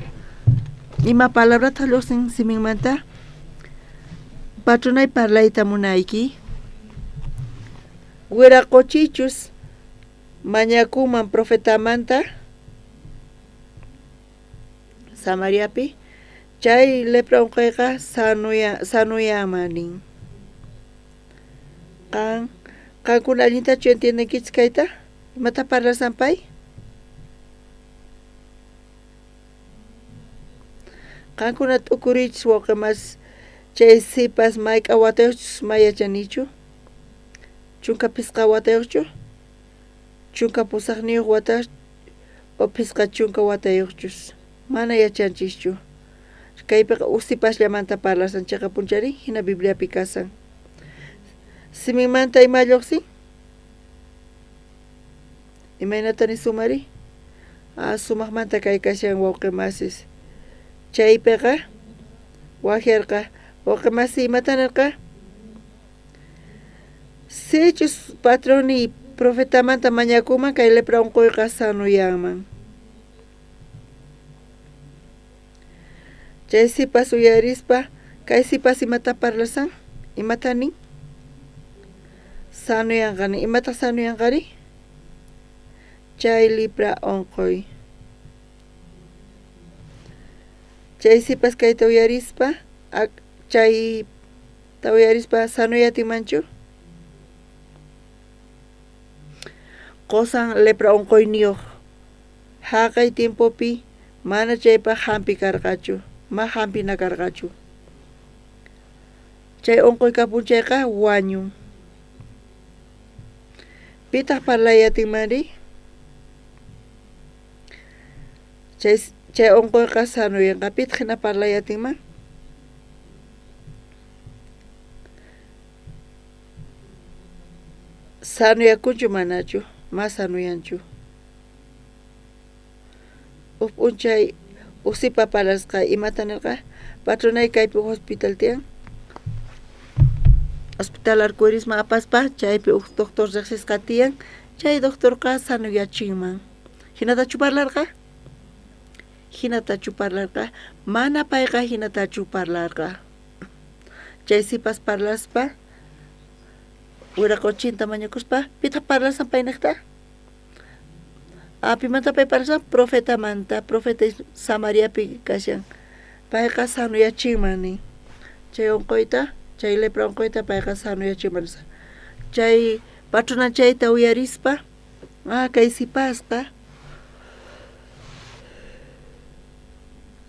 Speaker 6: Ima palabrata lluqsin siminmanta? Patronay parlayta munayki. Wiraqochichus mañakuman profetamanta Samariapi chay lepra unquyqa sanuyaman nin. Qankuna allintachu entiendenkichis kayta? Imata parlasan pay? Qankuna t'ukurichis wawqi masis. Chay sipas mayk'a watayuqchus may yachanichu? 15 watayuqchu? 18 wata o 50 watayuqchus? Mana yachanchischu. Kaypiqa uj sipasllamanta parlasan chiqapunchari hina Bibliapi kasan. Siminmanta ima lluqsin? Imaynata nisumari? Sumaqmanta kay kashan wawqi masis. Chaypiqa waqyarqa wawqi masi imata nirqa? Sichus patroni profetamanta mañakuman kay lepra unquyqa sanuyanman. Chay sipas uyarispa kay sipas imata parlasan? Imata nin? Sanuyanqani. Imataq sanuyanqari? Chay lepra unquy. Chay sipas kayta uyarispa chay ta uyarispa sanuyatinmanchu? Qosan lepra unquyniyuq. Haqay tiempopi mana chaypaq hampi karqachu, ma hampina karqachu. Chay unquy kapun chayqa wañun. Pitaq parlayatinmanri? Chay unquyqa sanuyanqa. Pitaq hina parlayatinman? Sanuyakunchu manachu, ma sanuyanchu. Uj p'unchay usipa parlasqa imata nirqa, patronay kaypi hospital tiyan. Hospital Arcoirisman apaspa chaypi uj doctor riqsisqa tiyan, chay doctorqa sanuyachinman. Hinatachu parlarqa? Hinatachu parlarqa? Mana payqa hinatachu parlarqa. Chay sipas parlaspa wiraqochinta mañakuspa, pitaq parlasan payniqta? Pimanta pay parlasan? Profetamanta, profeta Samariapi kashan. Payqa sanuyachinman nin. Chay unquyta, chay lepra unquyta payqa sanuyachinman nispa. Chay patrona chayta uyarispa, kay sipasqa,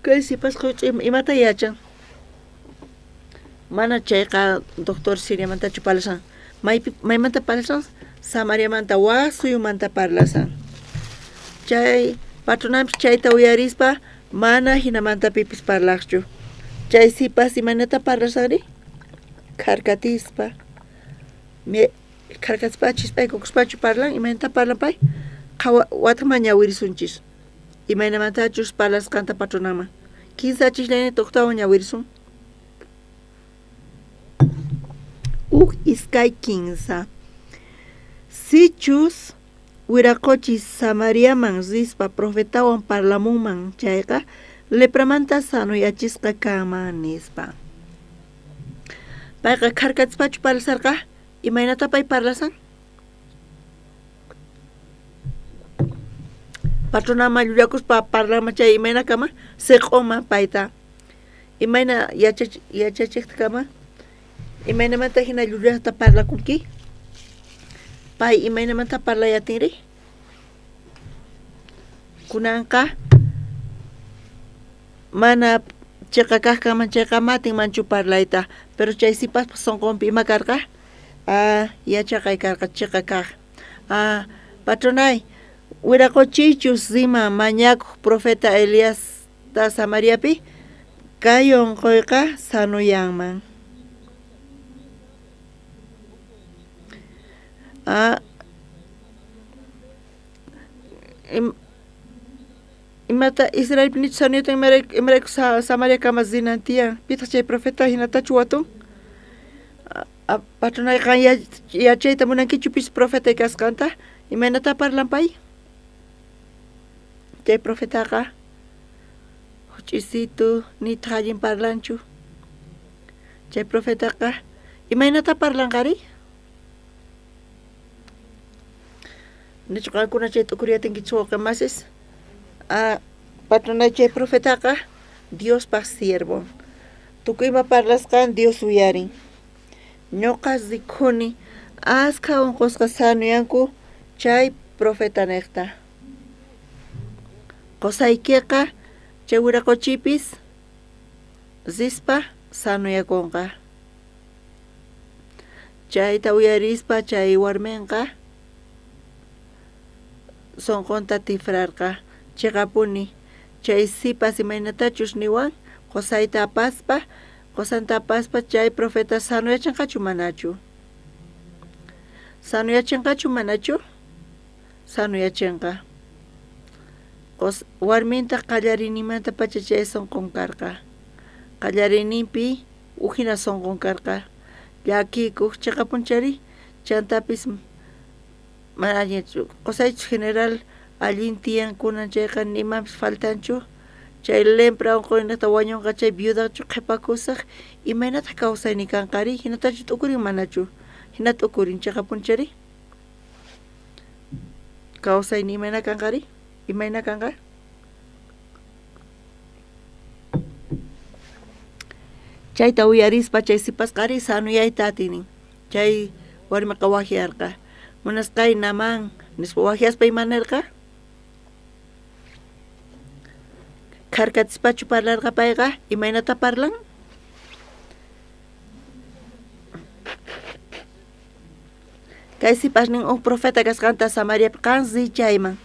Speaker 6: kay sipasqa imata yachan? Mana chayqa doctor Siriamantachu parlasan. Maymanta parlasan? Samariamanta, waj suyumanta parlasan. Chay patronanpis chayta uyarispa mana hinamanta pipis parlaqchu. Chay sipas imaynata parlasanri? Kharkatispa. Kharkatispa chispaykukuspachu parlan? Imaynata parlan pay? Wataqman ñawirisunchis. Imaynamantachus parlasqanta patronanman. Kinsa chisllaynita uqtawan ñawirisun. Uj iskay kinsa. Sichus wiraqochis Samariaman rispa profetawan parlamunman chayqa lepramanta sanuyachisqa kanman nispa. Payqa kharkatispachu parlasarqa? Imaynata pay parlasan? Patronaman llullakuspa parlanman chay imayna kama? Siq'uman payta. Imayna yachachiqta kama? Imaynamanta hina llullata parlakunki? Pay imaynamanta parlayatinri? Kunanqa mana chiqa kaq kanman chayqa matinmanchu parlayta, pero chay sipaspa sunqunpi ima karqa? Yachaqay karqa chiqa kaq. Patronay, wiraqochiychus riman mañakuq profeta Eliasta Samariapi, kay unquyqa sanuyanman. Imata Israelpi nichu sanuyatan imarayku Samaria kama rinan tiyan? Pitaq chay profeta hinatachu watun? Patronay qan yachayta munankichu pis profeta kasqanta? Imaynata parlan pay? Chay profetaqa huch'isitu nitaq allin parlanchu. Chay profetaqa imaynata parlanqari? Nichu qankuna chay t'ukuriyatinkichis wawqimasis? Patronay chay profetaqa Diospaq siervon. Tukuy ima parlasqan Dios uyarin. Ñuqa rikhuni askha unqusqa sanuyanku chay profetaniqta. Qusaykiqa chay wiraqochipis rispa sanuyakunqa. Chayta uyarispa chay warminqa sunqunta tifrarqa. Chiqapuni chay sipas imaynatachus niwan qusayta apaspa, qusanta apaspa chay profeta sanuyachinqachu manachu? Sanuyachinqachu manachu? Sanuyachinqa. Warminta qallarinimanta pacha chay sunqun karqa. Qallariyninpi ujina sunqun karqa. Llakikuq chiqapunchari chantapis mana allinchu. Qusaychus general allin tiyan kunan chayqa nimanpis faltanchu. Chay lepra unquyniqta wañunqa chay viudachu qhipakusaq imaynataq kawsayni kanqari? Hinatachu t'ukurin manachu? Hina t'ukurin chiqapunchari? Kawsayni imayna kanqari? Imayna kanqa? Chayta uyarispa chay sipasqari sanuyayta atinin. Chay warmiqa wajyarqa. Munasqay Naamán nispa wajyaspa ima nirqa? Kharkatispachu parlarqa payqa? Imaynata parlan? Kay sipasnin uj profeta kasqanta Samariapi qan riy chayman.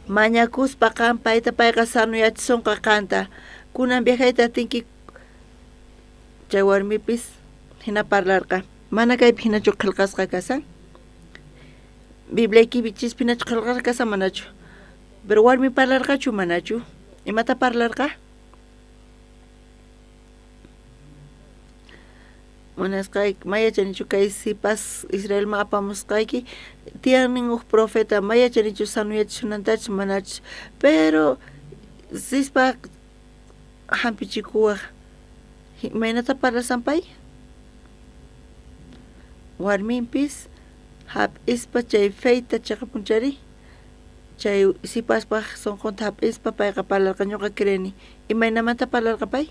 Speaker 6: Mañakuspa qan payta payqa sanuyachisunqa qanta. Kunan viajayta atinki. Chay warmipis hina parlarqa. Mana kaypi hinachu qillqasqa kasan. Bibliaykichis hinachu qillqasqa kasan manachu. Pero warmi parlarqachu manachu. Imata parlarqa? Munasqayki may yachanichu kay sipas Israelman apamusqayki tiyannin huk profeta may yachanichu sanuyachisунantachus manachus pero rispa hampichikuwaq. Imaynata parlasan pay? Warminpis hap'ispa chay feyta chiqapunchari chay sipaspaq sunqunta hap'ispa payqa parlarqa ñuqa creeni. Imaynamanta parlarqa pay?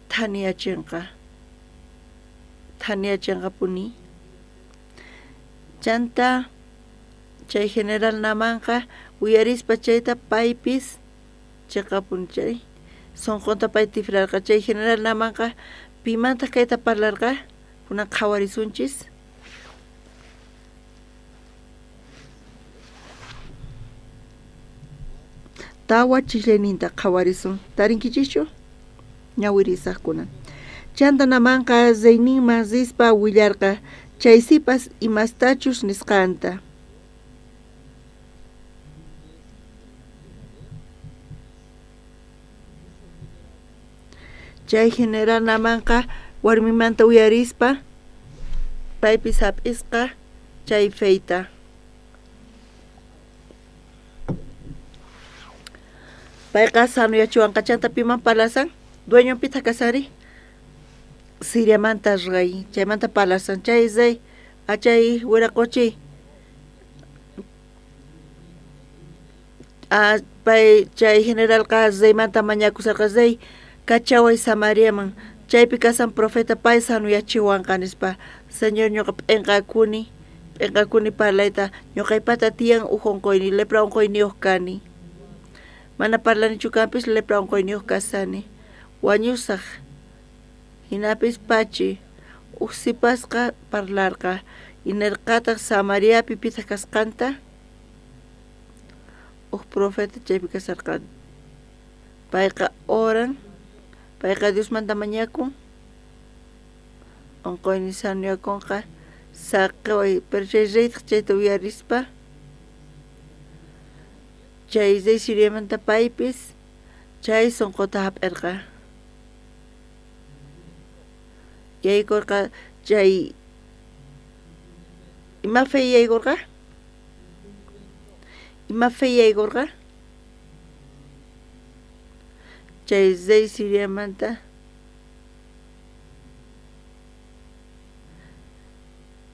Speaker 6: Thaniyachinqa. Thaniyachinqapuni. Chanta chay general Naamanqa uyarispa chayta paypis chiqapunchay sunqunta pay tifrarqa. Chay general Naamanqa pimantaq kayta parlarqa? Kunan qhawarisunchis. Tawa chislayninta qhawarisun. Tarinkichischu? Ñawirisaq kunan. Chanta Naamanqa reyninman rispa willarqa chay sipas imastachus nisqanta. Chay general Naamanqa warmimanta uyarispa paypis hap'isqa chay feyta. Payqa sanuyachiwanqa chanta piman parlasan? Dueñonpitaq kasari? Siriamanta rey, chaymanta parlasan chay rey, achay wiraquchi. Pay chay generalqa reymanta mañakusarqa rey kachaway Samariaman chaypi kasan profeta pay sanuyachiwanqa nispa. Señor ñuqa p'inqakuni, p'inqakuni parlayta ñuqaypata tiyan huk unquyniy lepra unquyniyuq kani. Mana parlanichu kanpis lepra unquyniyuq kasani. Wañusaq. Hinapis pachi huk sipasqa parlarqa inirqataq Samariapi pitaq kasqanta huk profeta chaypi kasarqa. Payqa oran, payqa Diosmanta mañakun unquynin sanuyakunqa saqiway. Pero chay reytaq chayta uyarispa chay rey Siriamanta paypis chay sunquta hap'irqa. Yaykurqa chay ima fe yaykurqa? Ima fe yaykurqa? Chay rey Siriamanta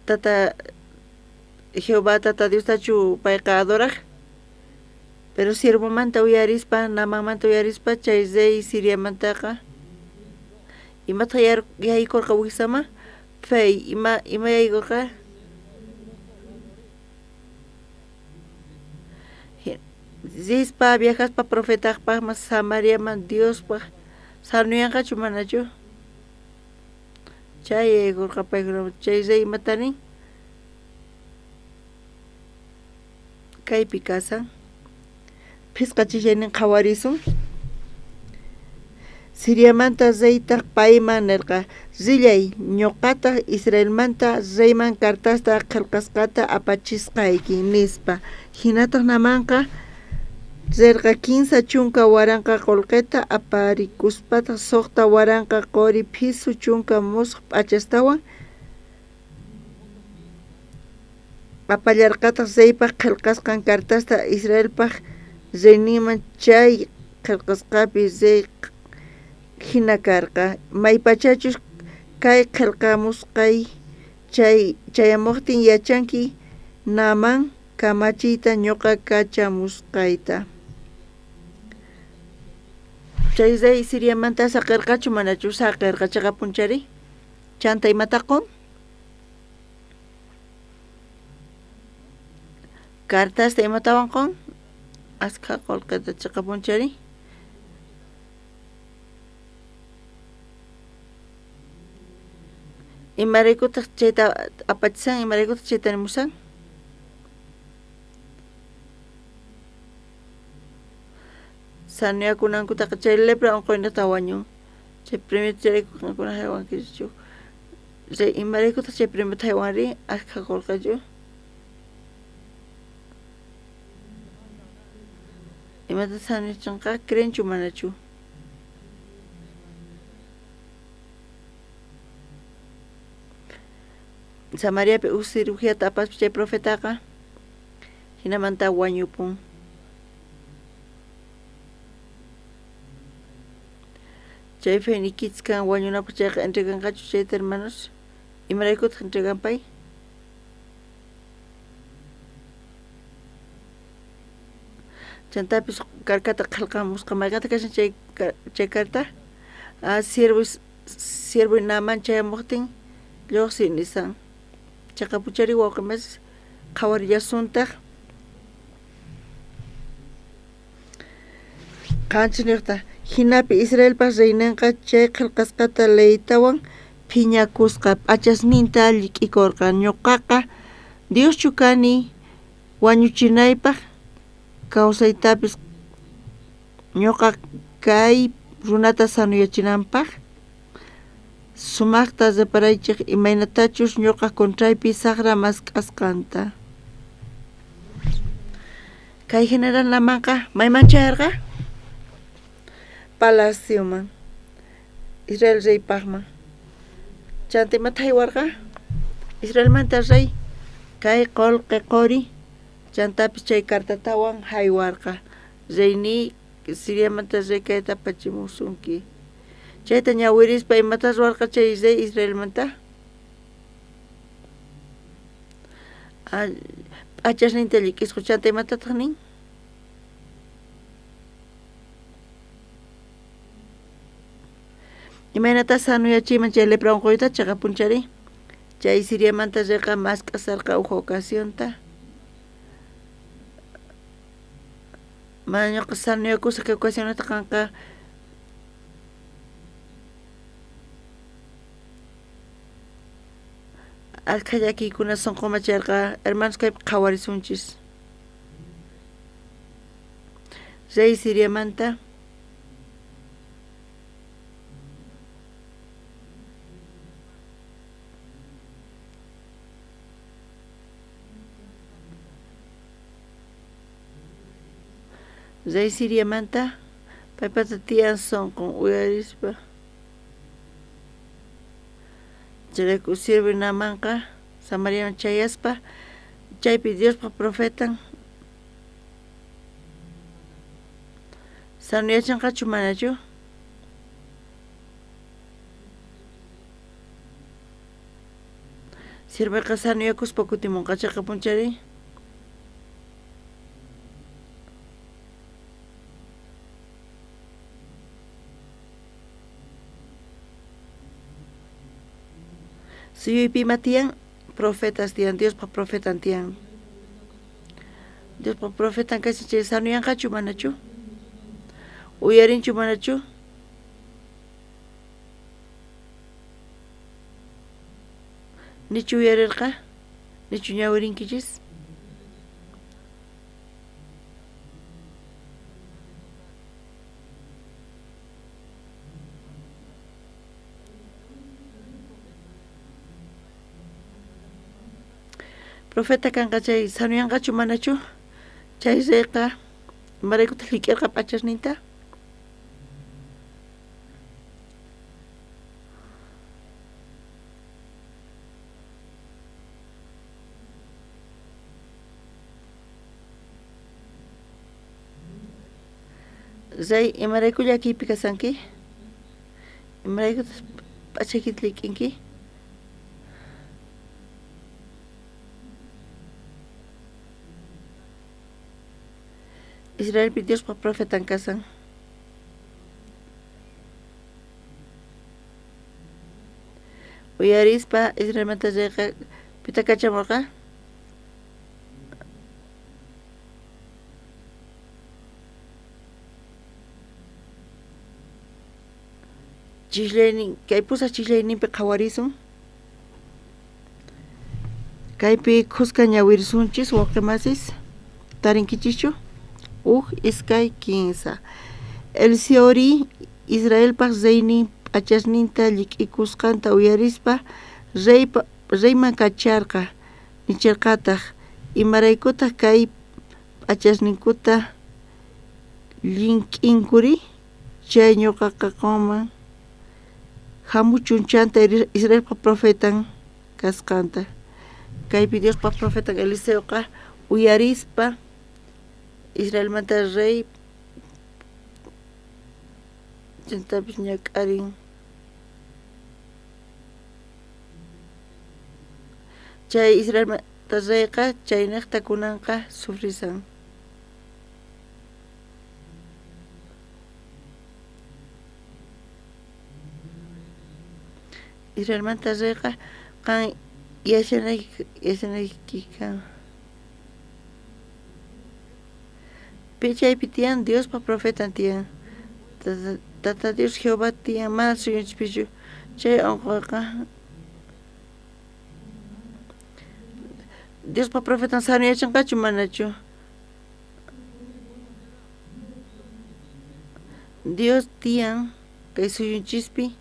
Speaker 6: tata Jehová tata Diostachu payqa adoraq? Pero siervomanta uyarispa, Naamanmanta uyarispa chay rey Siriamantaqa imata yaykurqa wijsama? Fey, ima yaykurqa? Rispa viajaspa profetaqpaqman Samariaman Diospaq sanuyanqachu manachu? Chay yaykurqa paykunaman. Chay rey imata nin? Kaypi kasan. Phisqa chillaynin qhawarisun. Siriamanta reytaq payman nirqa rillay ñuqataq Israelmanta reyman cartasta qillqasqata apachisqayki nispa. Hinataq Naamanqa rirqa 30,000 qullqita aparikuspataq 6,000 quri phisu 10 musuq p'achastawan apallarqataq reypaq qillqasqan cartasta Israelpaq reyninman chay qillqasqapi rey hina karqa. Maypachachus kay qillqamusqay chay chayamuqtin yachanki Naaman kamachiyta ñuqa kachamusqayta. Chay rey Siriamanta saqirqachu manachu saqirqa chiqapunchari? Chanta imata qun? Cartasta imatawan qun? Askha qullqita chiqapunchari? Imaraykutaq chayta apachisan, imaraykutaq chayta nimusan? Sanuyakunankutaqa chay lepra unquyniyuqta wañun. Chay primero chayrayku qankuna haywankichu. Rey imaraykutaq chay premiota haywanri askha qolqechu? Imata sanuyachinqa creenchu manachu? Samariapi uj cirugíata apaspa chay profetaqa hinamanta wañupun. Chay fenikitskan wañunapaq chayqa entreganqachu chayta hermanos? Imaraykutaq entregan pay? Chantapis cartata qillqamusqa mayqanta kashan chay carta? Siervo Naaman chayamuqtin lluqsi nisan. Chaqapuchari wawqimasis qhawarillasuntaq. Qanchisniqta hinapi Israelpa reyninqa chay qillqasqata leytawan phiñakusqa p'achasninta llik'ikurqa. Ñuqaqa Dioschu kani wañuchinaypaq kawsaytapis ñuqa kay runata sanuyachinanpaq sumaqta reparaychik imaynatachus ñuqa contraypi saqra mask'asqanta. Kay general Naamanqa mayman chayarqa? Palacioman, Israel reypaqman. Chanta imata haywarqa? Israelmanta rey kay qolqe qori chantapis chay cartatawan haywarqa. Reyni Siriamanta rey kayta apachimusunki. Chayta ñawirispa imata ruwarqa chay rey Israelmanta? P'achasninta llik'isqa chanta imatataq nin? Imaynata sanuyachiyman chay lepra unquyta chaqapunchari? Chay Siriamanta reyqa mask'asarqa uj ocasionta. Mana ñuqa sanuyakusaq kay ocasionata qanqa askha llakiykuna sunquman chayarqa. Hermanos kaypi qhawarisunchis. Rey Siriamanta Rey Siriamanta paypata tiyan sunqun uyarispa. Chayrayku siervo Naamanqa Samariaman chayaspa chaypi Diospa profetan sanuyachinqachu manachu? Siervoqa sanuyakuspa kutimunqa chaqapunchari. Suyuypi ima tiyan? Profetas tiyan, Diospa profetan tiyan. Diospa profetan kashan chay sanuyanqachu manachu? Uyarinchu manachu? Nichu uyarirqa? Nichu ñawirinkichis? Profeta kanqa chay sanuyanqachu manachu? Chay reyqa imaraykutaq llik'irqa p'achasninta? Rey imarayku llakiypi kasanki? Imaraykutaq p'achaykita llik'inki? Israelpi Diospa profetan kasan. Uyarispa Israelmanta reyqa pita kachamurqa? Chislaynin kay pusaq chislayninpi qhawarisun. Kaypi khuska ñawirisunchis wawqimasis tarinkichischu? Uj iskay kinsa. Eliseori Israelpaq reynin p'achasninta llik'ikusqanta uyarispa Reyman kacharqa, nicherqataj, imaraykutaj kay p'achasninkuta llink'inkuri? Chay ñuqaqa qanman hamuchun chanta Israelpa profetan kasqanta. Kaypi Diospa profetan Eliseoqa uyarispa Israelmanta rey chantapis ñak'arin. Chay Israelmanta reyqa chaynejta kunanqa sufrisan. Israelmanta reyqa qan yachanayki kan. Chaypi tiyan Diospa profetan tiyan. Tata Dios Jehová tiyan, mana suyunchikpichu. Chay unquyqa Diospa profetan sanuyachinqachu manachu? Dios tiyan kay suyunchispi.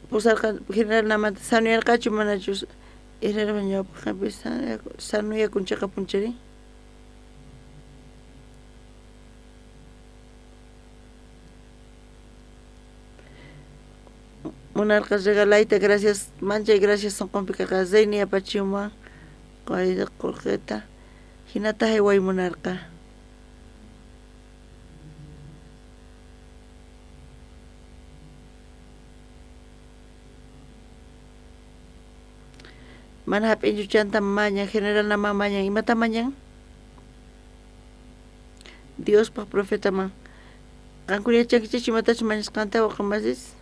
Speaker 6: Pusarqa general Naamanta sanuyarqachu manachu? Israelpa ñawpaqenpi sanuyakun cheqapunchari. Munarqa regalayta, gracias, manchay gracias sonqonpi karqa reyni apachimuwan qolqeta, hinata hayway munarqa. Mana hap'inchu chanta mañan, general Naamán mañan, imata mañan? Diospaj profetaman. Qankuna yachankichikchu imatachus mañasqanta waqamasis?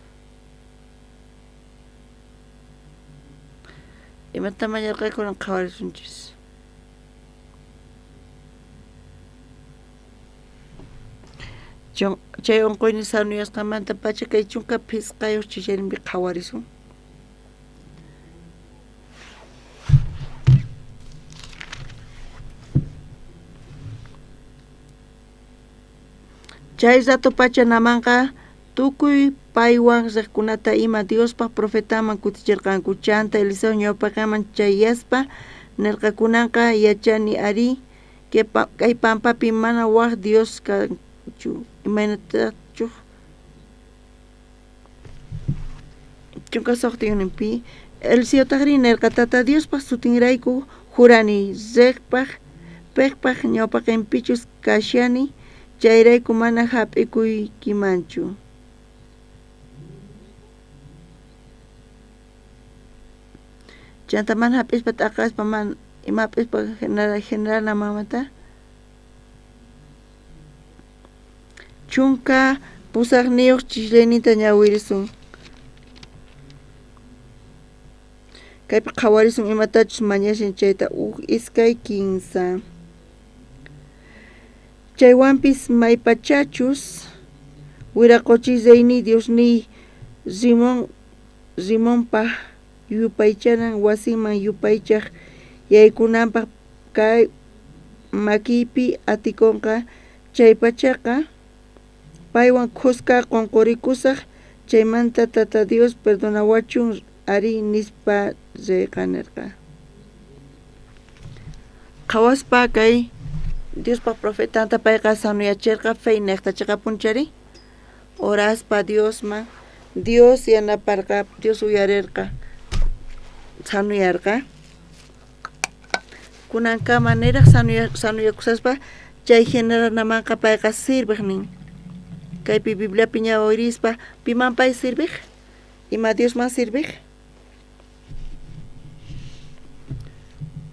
Speaker 6: Imata mañarqaku qhawarisunchis. Chay unquyni sanuyasqanmanta pacha kay 15 chillanpi qhawarisun. Chay rato pacha Naamanqa tukuy paywan riqkunata ima Diospaj profetaman kutichirqanku. Chanta Eliseo ñawpaqenman chayaspa nirqa, kunanqa yachani ari kay pampapi mana waj Dios kanchu, imaynatachuj 16 Eliseotajrí nirqa, Tata Diospaj sutinrayku jurani, riqpaj piqpaj ñawpaqenpichus kashani, chayrayku mana hap'ikuykimanchu. Chanta mana hap'ispa t'aqaspa mana ima hap'ispa general Naamanta 18 chislayninta ñawirisun. Kaypi qhawarisun imatachus mañashan chayta 1, 2, 3. Chaywanpis maypachachus wiraqochi reyni Diosniy Rimonpaj yupaychanan wasiman yupaychaj yaykunanpaj kay makiypi atikonqa, chaypachaqa paywan khuska qonqorikusaj, chaymanta Tata Dios perdonawachun ari nispa reyqa nirqa. Qhawaspa kay Diospa profetanta payqa sanuyachirqa feynejta cheqapunchari. Oraspa Diosman, Dios yanaparqa, Dios uyarerqa, sanuyarqa. Kunankama niraj sanuyakusaspa chay general Naamanqa payqa sirvejnin. Kaypi Bibliapi ñawirispa piman pay sirvej? Ima Diosman sirvej?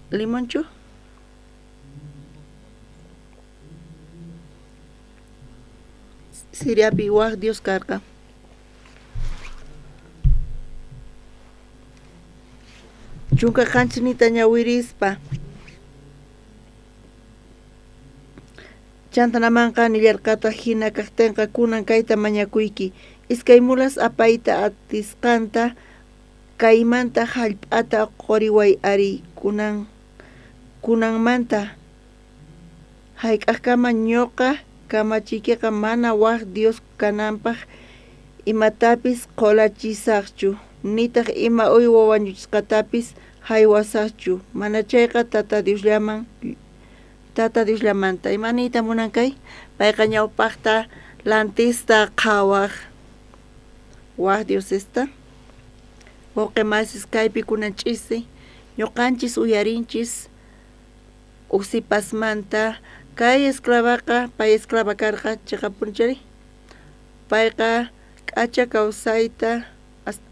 Speaker 6: Limonchu? Siriapi waj Dios karqa. 17 ñawirispa. Chanta Naamanqa nillarqataj, hina kajtenqa kunan kayta mañakuyki, iskay mulas apayta atisqanta kaymanta jallp'ata qoriway ari kunanmanta hayk'aqkama ñuqa Kamachiykeqa mana waj Dios kananpaj imatapis qholachisajchu, nitaj ima uywa wañuchisqatapis jaywasajchu, manachayqa Tata Diosllamanta. Ima niyta munan kay? Payqa ñawpajta lantista qhawaj waj diosesta. Wawqi masis kaypi kunan ch'isi ñuqanchis uyarinchis usipasmanta. Kay esclavaqa pay esclava karqa chiqapuni chari. Payqa k'acha kawsayta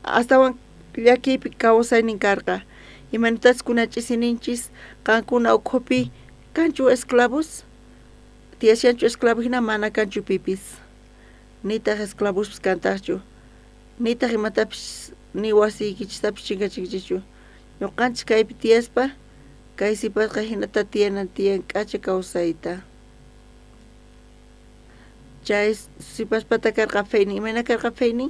Speaker 6: astawan llakiypi kawsaynin karqa. Imanitachus kunan ch'isininchis qankuna ukhupi kanchu esclavos? Tiyashanchu esclavo hina? Mana kanchu pipis. Nitaq esclavospis kantajchu. Nitaq imatapis ni wasiykichistapis chinkachinkichikchu. Ñuqanchis kaypi tiyaspa kay sipasqa hinata tiyanan tiyan k'acha kawsayta. Chay sipaspata karqa feynin. Imayna karqa feynin?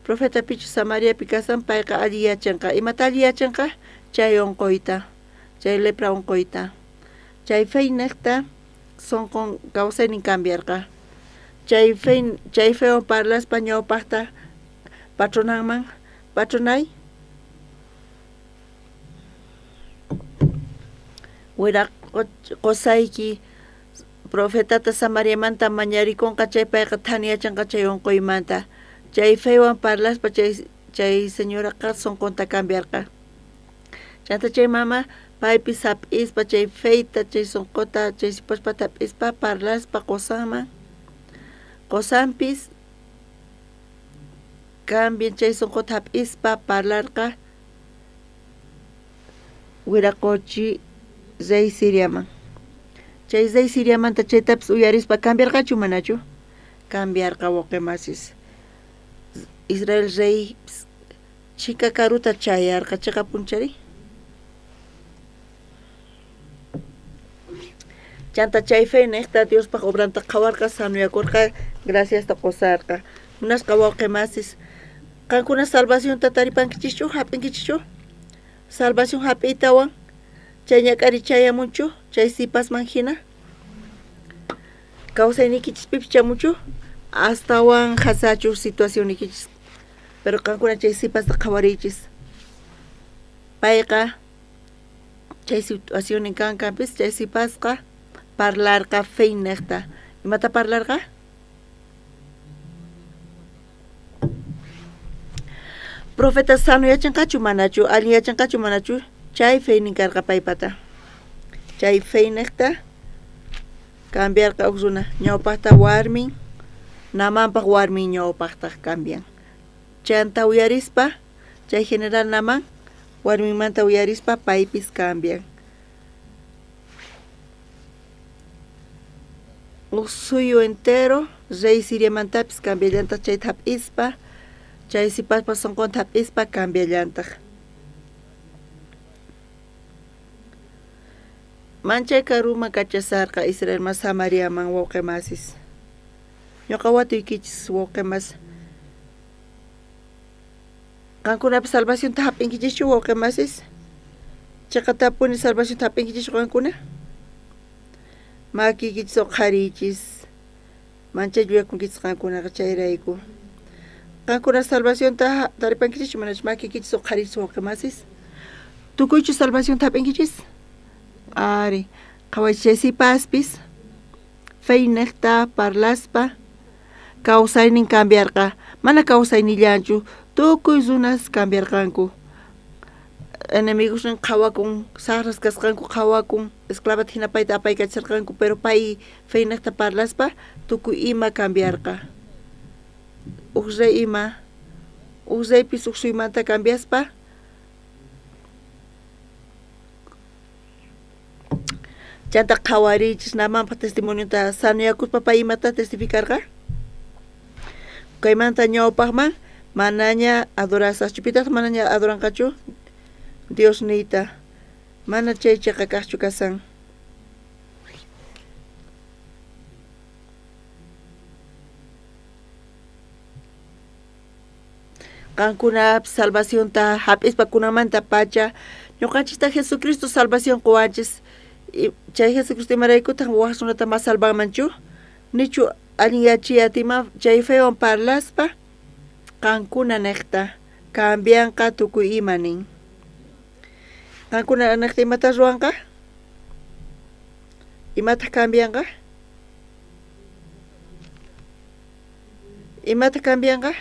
Speaker 6: Profeta pichu Samariapi kasan payqa alli yachanqa. Imata alli yachanqa? Chay unquyta, chay lepra unquyta. Chay feyniqta sunqun kawsaynin cambiarqa. Chay feywan parlaspa ñawpaqta patronanman, patronay wira qusayki profetata Samariamanta mañarikunqa chay payqa thani yachanqa chay unquymanta. Chay feywan parlaspa chay señoraqa sunqunta cambiarqa. Chanta chay mama paypis hap'ispa chay feyta chay sunquta chay sipaspata hap'ispa parlaspa qusanman, qusanpis cambian chay sunquta hap'ispa parlarqa wiraqochi rey Siriaman. Chay rey Siriamanta chaytapis uyarispa cambiarqachu manachu? Cambiarqa wawqi masis. Israel rey chika karuta chayarqa chiqapunchari. Chanta chay feyniqta Diospaq obranta qhawarqa sanuyakurqa graciasta qusarqa. Munasqa wawqi masis qankuna salvacionta taripankichischu hap'inkichischu? Salvación hap'iytawan chay ñak'ari chayamunchu chay sipasman hina? Kawsaynikichispipis chamunchu? Astawan hasachu situacionnikichis. Pero qankuna chay sipasta qhawariychis. Payqa chay situacionnin kankanpis chay sipasqa parlarqa feyniqta. Imata parlarqa? Profeta sano yachanqachu manachu? Allin yachanqachu manachu? Chay feynin karqa paypata. Chay feyniqta cambiarqa huk runa. Ñawpaqta warmin, Namanpaq warmin ñawpaqtaq cambian. Chanta uyarispa, chay general Naman warminmanta uyarispa paypis cambian. Huk suyu entero rey Siriamantapis cambiallantaq chayta hap'ispa, chay sipaspa sunqunta hap'ispa cambiallantaq. Manchay karuman kachasarqa Israelman Samariaman wawqi masis. Ñuqa watuykichis wawqi mas. Qankunapis salvacionta hap'inkichischu wawqi masis? Chiqatapuni salvacionta hap'inkichischu qankuna? Makiykichis uqhariychis. Manchay yuyakunkichis qankunaqa chayrayku. Qankuna salvacionta taripankichischu manachu? Makiykichis uqhariychis wawqi masis. Tukuychu salvacionta hap'inkichis? Ari, qhaway chay sipaspis feyniqta parlaspa kawsaynin cambiarqa. Mana kawsaynillanchu, tukuy runas cambiarqanku. Enemigosnin qhawakun, saqras kasqanku qhawakun, esclavata hina payta apaykacharqanku, pero pay feyniqta parlaspa tukuy ima cambiarqa. Huk rey ima, huk reypis huk suymanta cambiaspa chanta qhawariychis Namanpaq testimonionta sanuyakuspa pay imata testificarqa? Kaymanta ñawpaqman manaña adorasaqchu. Pitaq manaña adoranqachu? Dios niyta. Mana chay chiqa kaqchu kasan. Qankuna salvacionta hap'ispa kunanmanta pacha ñuqanchista Jesucristo salvación quwanchis. Chay Jesucristo imaraykutaq waj runata mas salvanmanchu? Nichu allinyachiy atiman chay fewan parlaspa qankuna niqta cambianqa tukuy ima nin. Qankuna niqta imata ruwanqa? Imataq cambianqa? Imata cambianqa?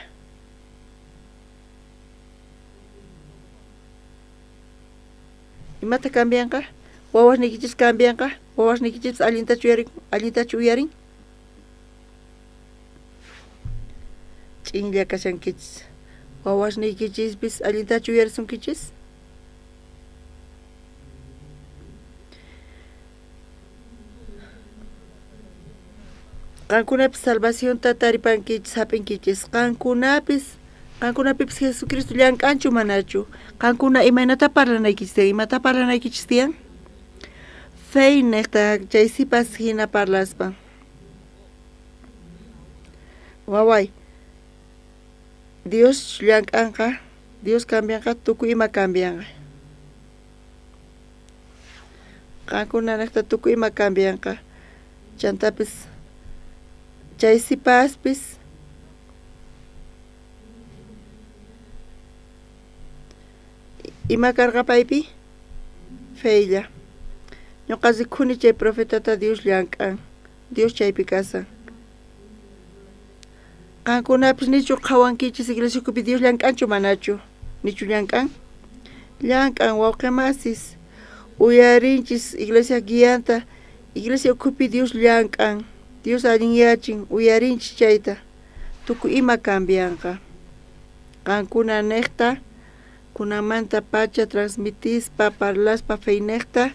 Speaker 6: Imata cambianqa? Wawasniykichis cambianqa? Wawasniykichis allintachu uyarin? Ch'inlla kashankichis. Wawasniykichispis allintachu uyarisunkichis? Qankunapis salvacionta taripankichis, hap'inkichis. Qankunapipis Jesucristo llank'anchu manachu? Qankuna imaynata parlanaykichis tiyan? Imata parlanaykichis tiyan? Fey niqta chay sipas hina parlaspa. Waway, Dios llank'anqa, Dios cambianqa, tukuy ima cambianqa. Qankuna niqta tukuy ima cambianqa. Chantapis chay sipaspis ima karqa paypi? Feylla. Ñuqa rikhuni chay profetata Dios llank'an, Dios chaypi kasan. Qankunapis nichu qhawankichis iglesiakupi Dios llank'anchu manachu? Nichu llank'an? Llank'an wawqi masis. Uyarinchis iglesia guianta, iglesia ukhupi Dios llank'an, Dios allinyachin, uyarinchis chayta. Tukuy ima cambianqa. Qankuna niqta kunamanta pacha transmitispa parlaspa feyniqta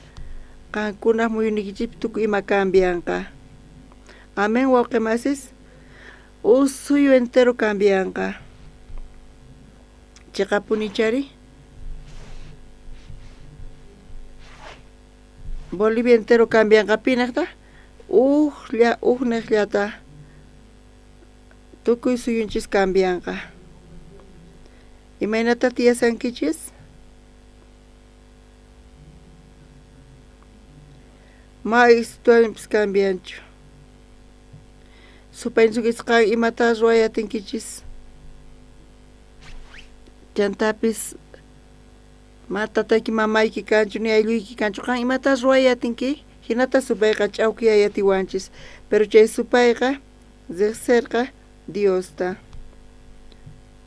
Speaker 6: qankunaq muyuniykichikpi tukuy ima cambianqa. Amén wawqi masis. Usuyu entero cambianqa. Chiqapunichari? Bolivia entero cambianqa pinaqta? Ujniqllata tukuy suyunchis cambianqa. Imaynata tiyasankichis? Ma istuanpis cambianchu. Supaynisunkichis qan imata ruway atinkichis? Chantapis ma tatayki mamayki kanchu ni aylluyki kanchu qan imata ruway atinki? Hinata supayqa ch'awkiyay atiwanchis. Pero chay supayqa riqsirqa Diosta.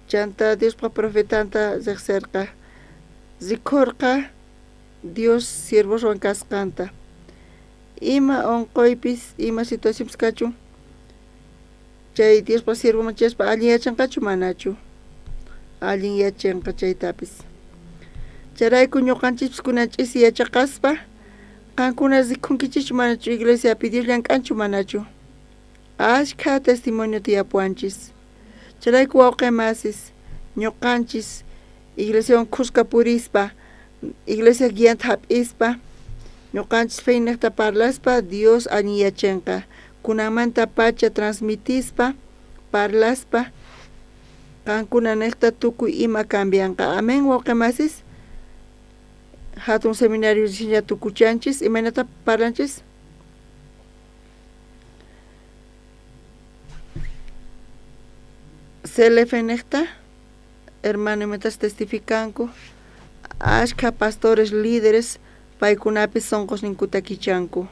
Speaker 6: Chanta Diospa profetanta riqsirqa. Rikhurqa Dios siervoswan kasqanta. Ima unquypis, ima situacionpis kachun chay Diospa siervoman chayaspa allinyachinqachu manachu? Allinyachinqa chaytapis. Chayrayku ñuqanchispis kunan ch'isi yachaqaspa qankuna rikhunkichikchu manachu iglesiapi Dios llank'anchu manachu? Ashkha testimonio tiyapuwanchis. Chayrayku wawqi masis ñuqanchis iglesiawan khuska purispa, iglesia guianta hap'ispa, ñuqanchis feyniqta parlaspa Dios allinyachinqa. Kunamanta pacha transmitispa, parlaspa, qankuna niqta tukuy ima cambianqa. Amén wawqi masis. Hatun seminario riqsiña tukuchanchis, imaynata parlanchis? CLF niqta hermano imatas testificanku, ashkha pastores líderes paykunapis sunqusninkuta kichanku.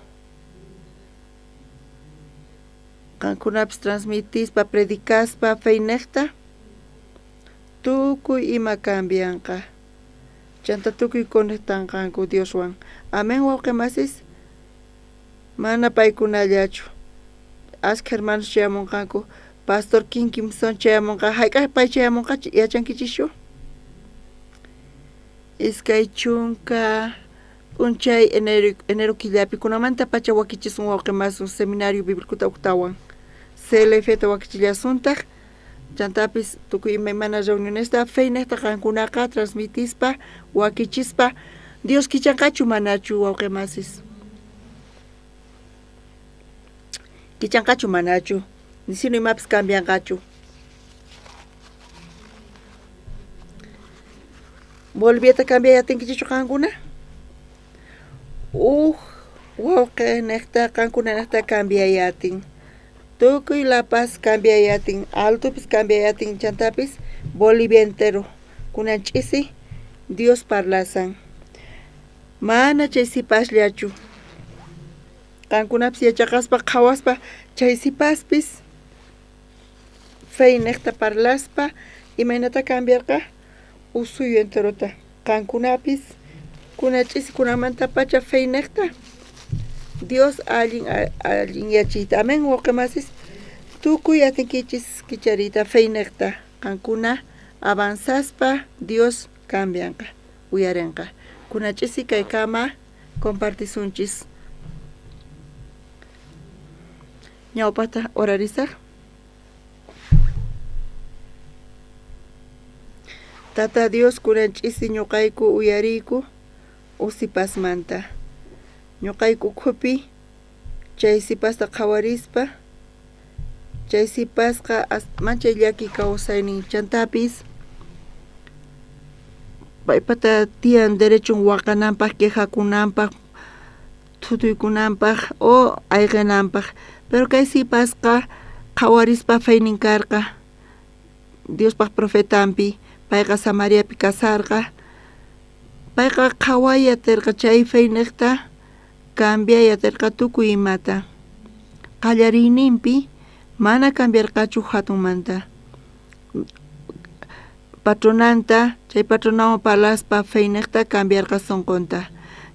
Speaker 6: Qankunapis transmitispa, predicaspa feyniqta tukuy ima cambianqa. Chanta tukuy conectanqanku Dioswan. Amén wawqi masis. Mana paykunallachu. Ashkha hermanos chayamunqanku. Pastor Kim Kimson chayamunqa. Hayk'aq pay chayamunqa yachankichischu? 20 p'unchay enero killapi kunamanta pacha wakichisun wawqi masun seminario bíblico uktawan. CLF ta wakichillasuntaq. Chantapis tukuy imaymana reunionesta feyniqta qankunaqa transmitispa wakichispa Dios kichanqachu manachu wawqi masis? Kichanqachu manachu? Nisinu imapis cambianqachu. Boliviata cambiay atinkichikchu qankuna? Wawqinejta qankunanejta cambiayatin. Tukuy La Paz cambiayatin, Altopis cambiayatin, chantapis Bolivia entero. Kunan ch'isi Dios parlasan. Mana chay sipasllachu. Qankunapis yachaqaspa qhawaspa chay sipaspis feynejta parlaspa imaynata cambiarqa usuyu enterota. Qankunapis kuna ch'isi kunamantapacha feynejta Dios allin allinyachiyta. Amén, wawqimasis. Tukuy atinkichis kichariyta feynejta. Qankuna avanzaspa Dios cambianqa, uyarinqa. Kuna ch'isi kaykama compartisunchis. Ñawpata orarisaq. Tata Dios kunan ch'isi ñuqayku uyariyku usipasmanta. Ñuqayku ukhupi chay sipasta qhawarispa chay sipasqa manchay llaki kawsaynin chantapis paypata tiyan derechon waqananpaq, quejakunanpaq, thutuykunanpaq o ayqinanpaq. Pero kay sipasqa qhawarispa faynin karqa Diospaq profetampi, payqa Samariapi kasarqa. Payqa qhaway atirqa chay feynejta cambiay atirqa tukuy imata. Qallariyninpi mana cambiarqachu hatunmanta. Patronanta, chay patronawan parlaspa feynejta cambiarqa sunqunta.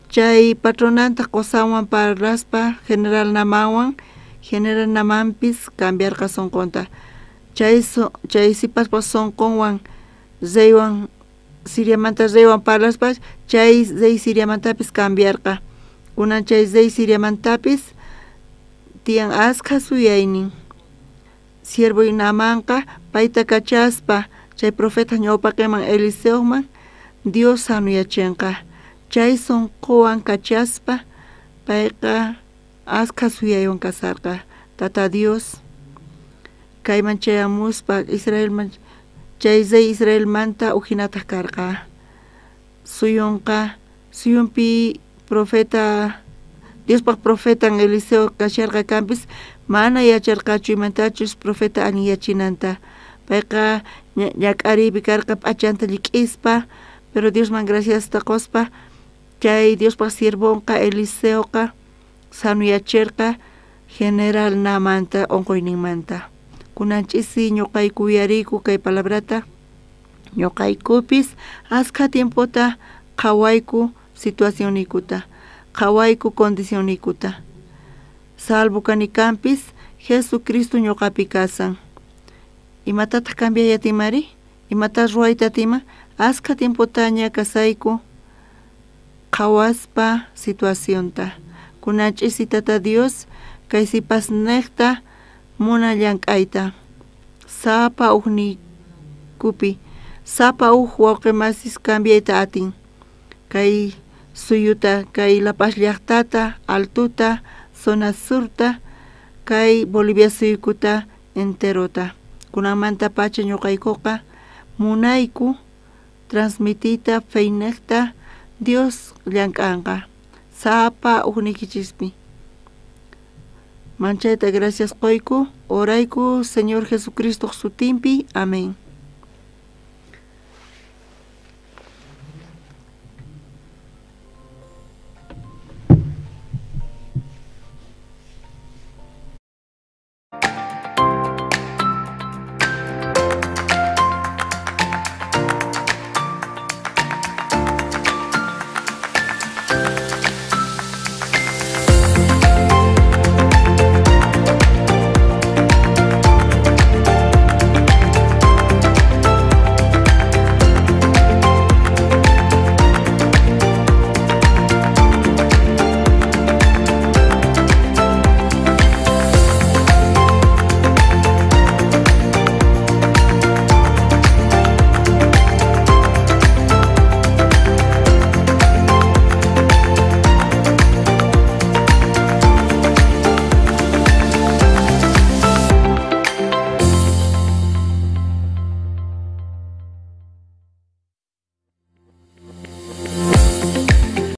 Speaker 6: Chay patronanta qusanwan parlaspa general Namanwan, general Namanpis cambiarqa sunqunta. Chay sipaspa sunqunwan reywan Siriamanta reywan parlaspa chay rey Siriamantapis cambiarqa. Kunan chay rey Siriamantapis tiyan askha suyaynin. Siervo Namanqa payta kachaspa chay profeta ñawpaqinman Eliseoman Dios sanuyachinqa. Chay sunquwan kachaspa payqa askha suyaywan kasarqa. Tata Dios kayman chayamuspa Israelman chay rey Israelmanta ujinataq karqa. Suyunqa suyunpi profeta Diospaq profetan Eliseo kasharqa kanpis mana yacharqachu imantachus profeta allinyachinanta. Payqa ñak'ariypi karqa p'achanta llik'ispa, pero Diosman graciasta quspa chay Diospaq siervonqa Eliseoqa sanuyachirqa general Naamanta unquyninmanta. Kunan ch'isi ñuqayku uyariyku kay palabrata, ñuqaykupis askha tiempota qhawayku situacionniykuta, qhawayku condicionniykuta. Salvo kanikanpis Jesucristo ñuqapi kasan. Imatataq cambiay atimari? Imata ruwayta atima? Askha tiempotaña kasayku qhawaspa situacionta. Kunan ch'isi Tata Dios kay sipasnejta munan llank'ayta. Sapa ujniykupi, sapa uj wawqimasis cambiayta atin. Kay suyuta, kay La Paz llaqtata, Altuta, zona surta, kay Bolivia suyukuta enterota. Kunanmanta pacha ñuqaykuqa munayku transmitita feynejta Dios llank'anqa. Sapa ujniykichispi. Manchayta gracias qoyku, orayku Señor Jesucristo sutinpi. Amén.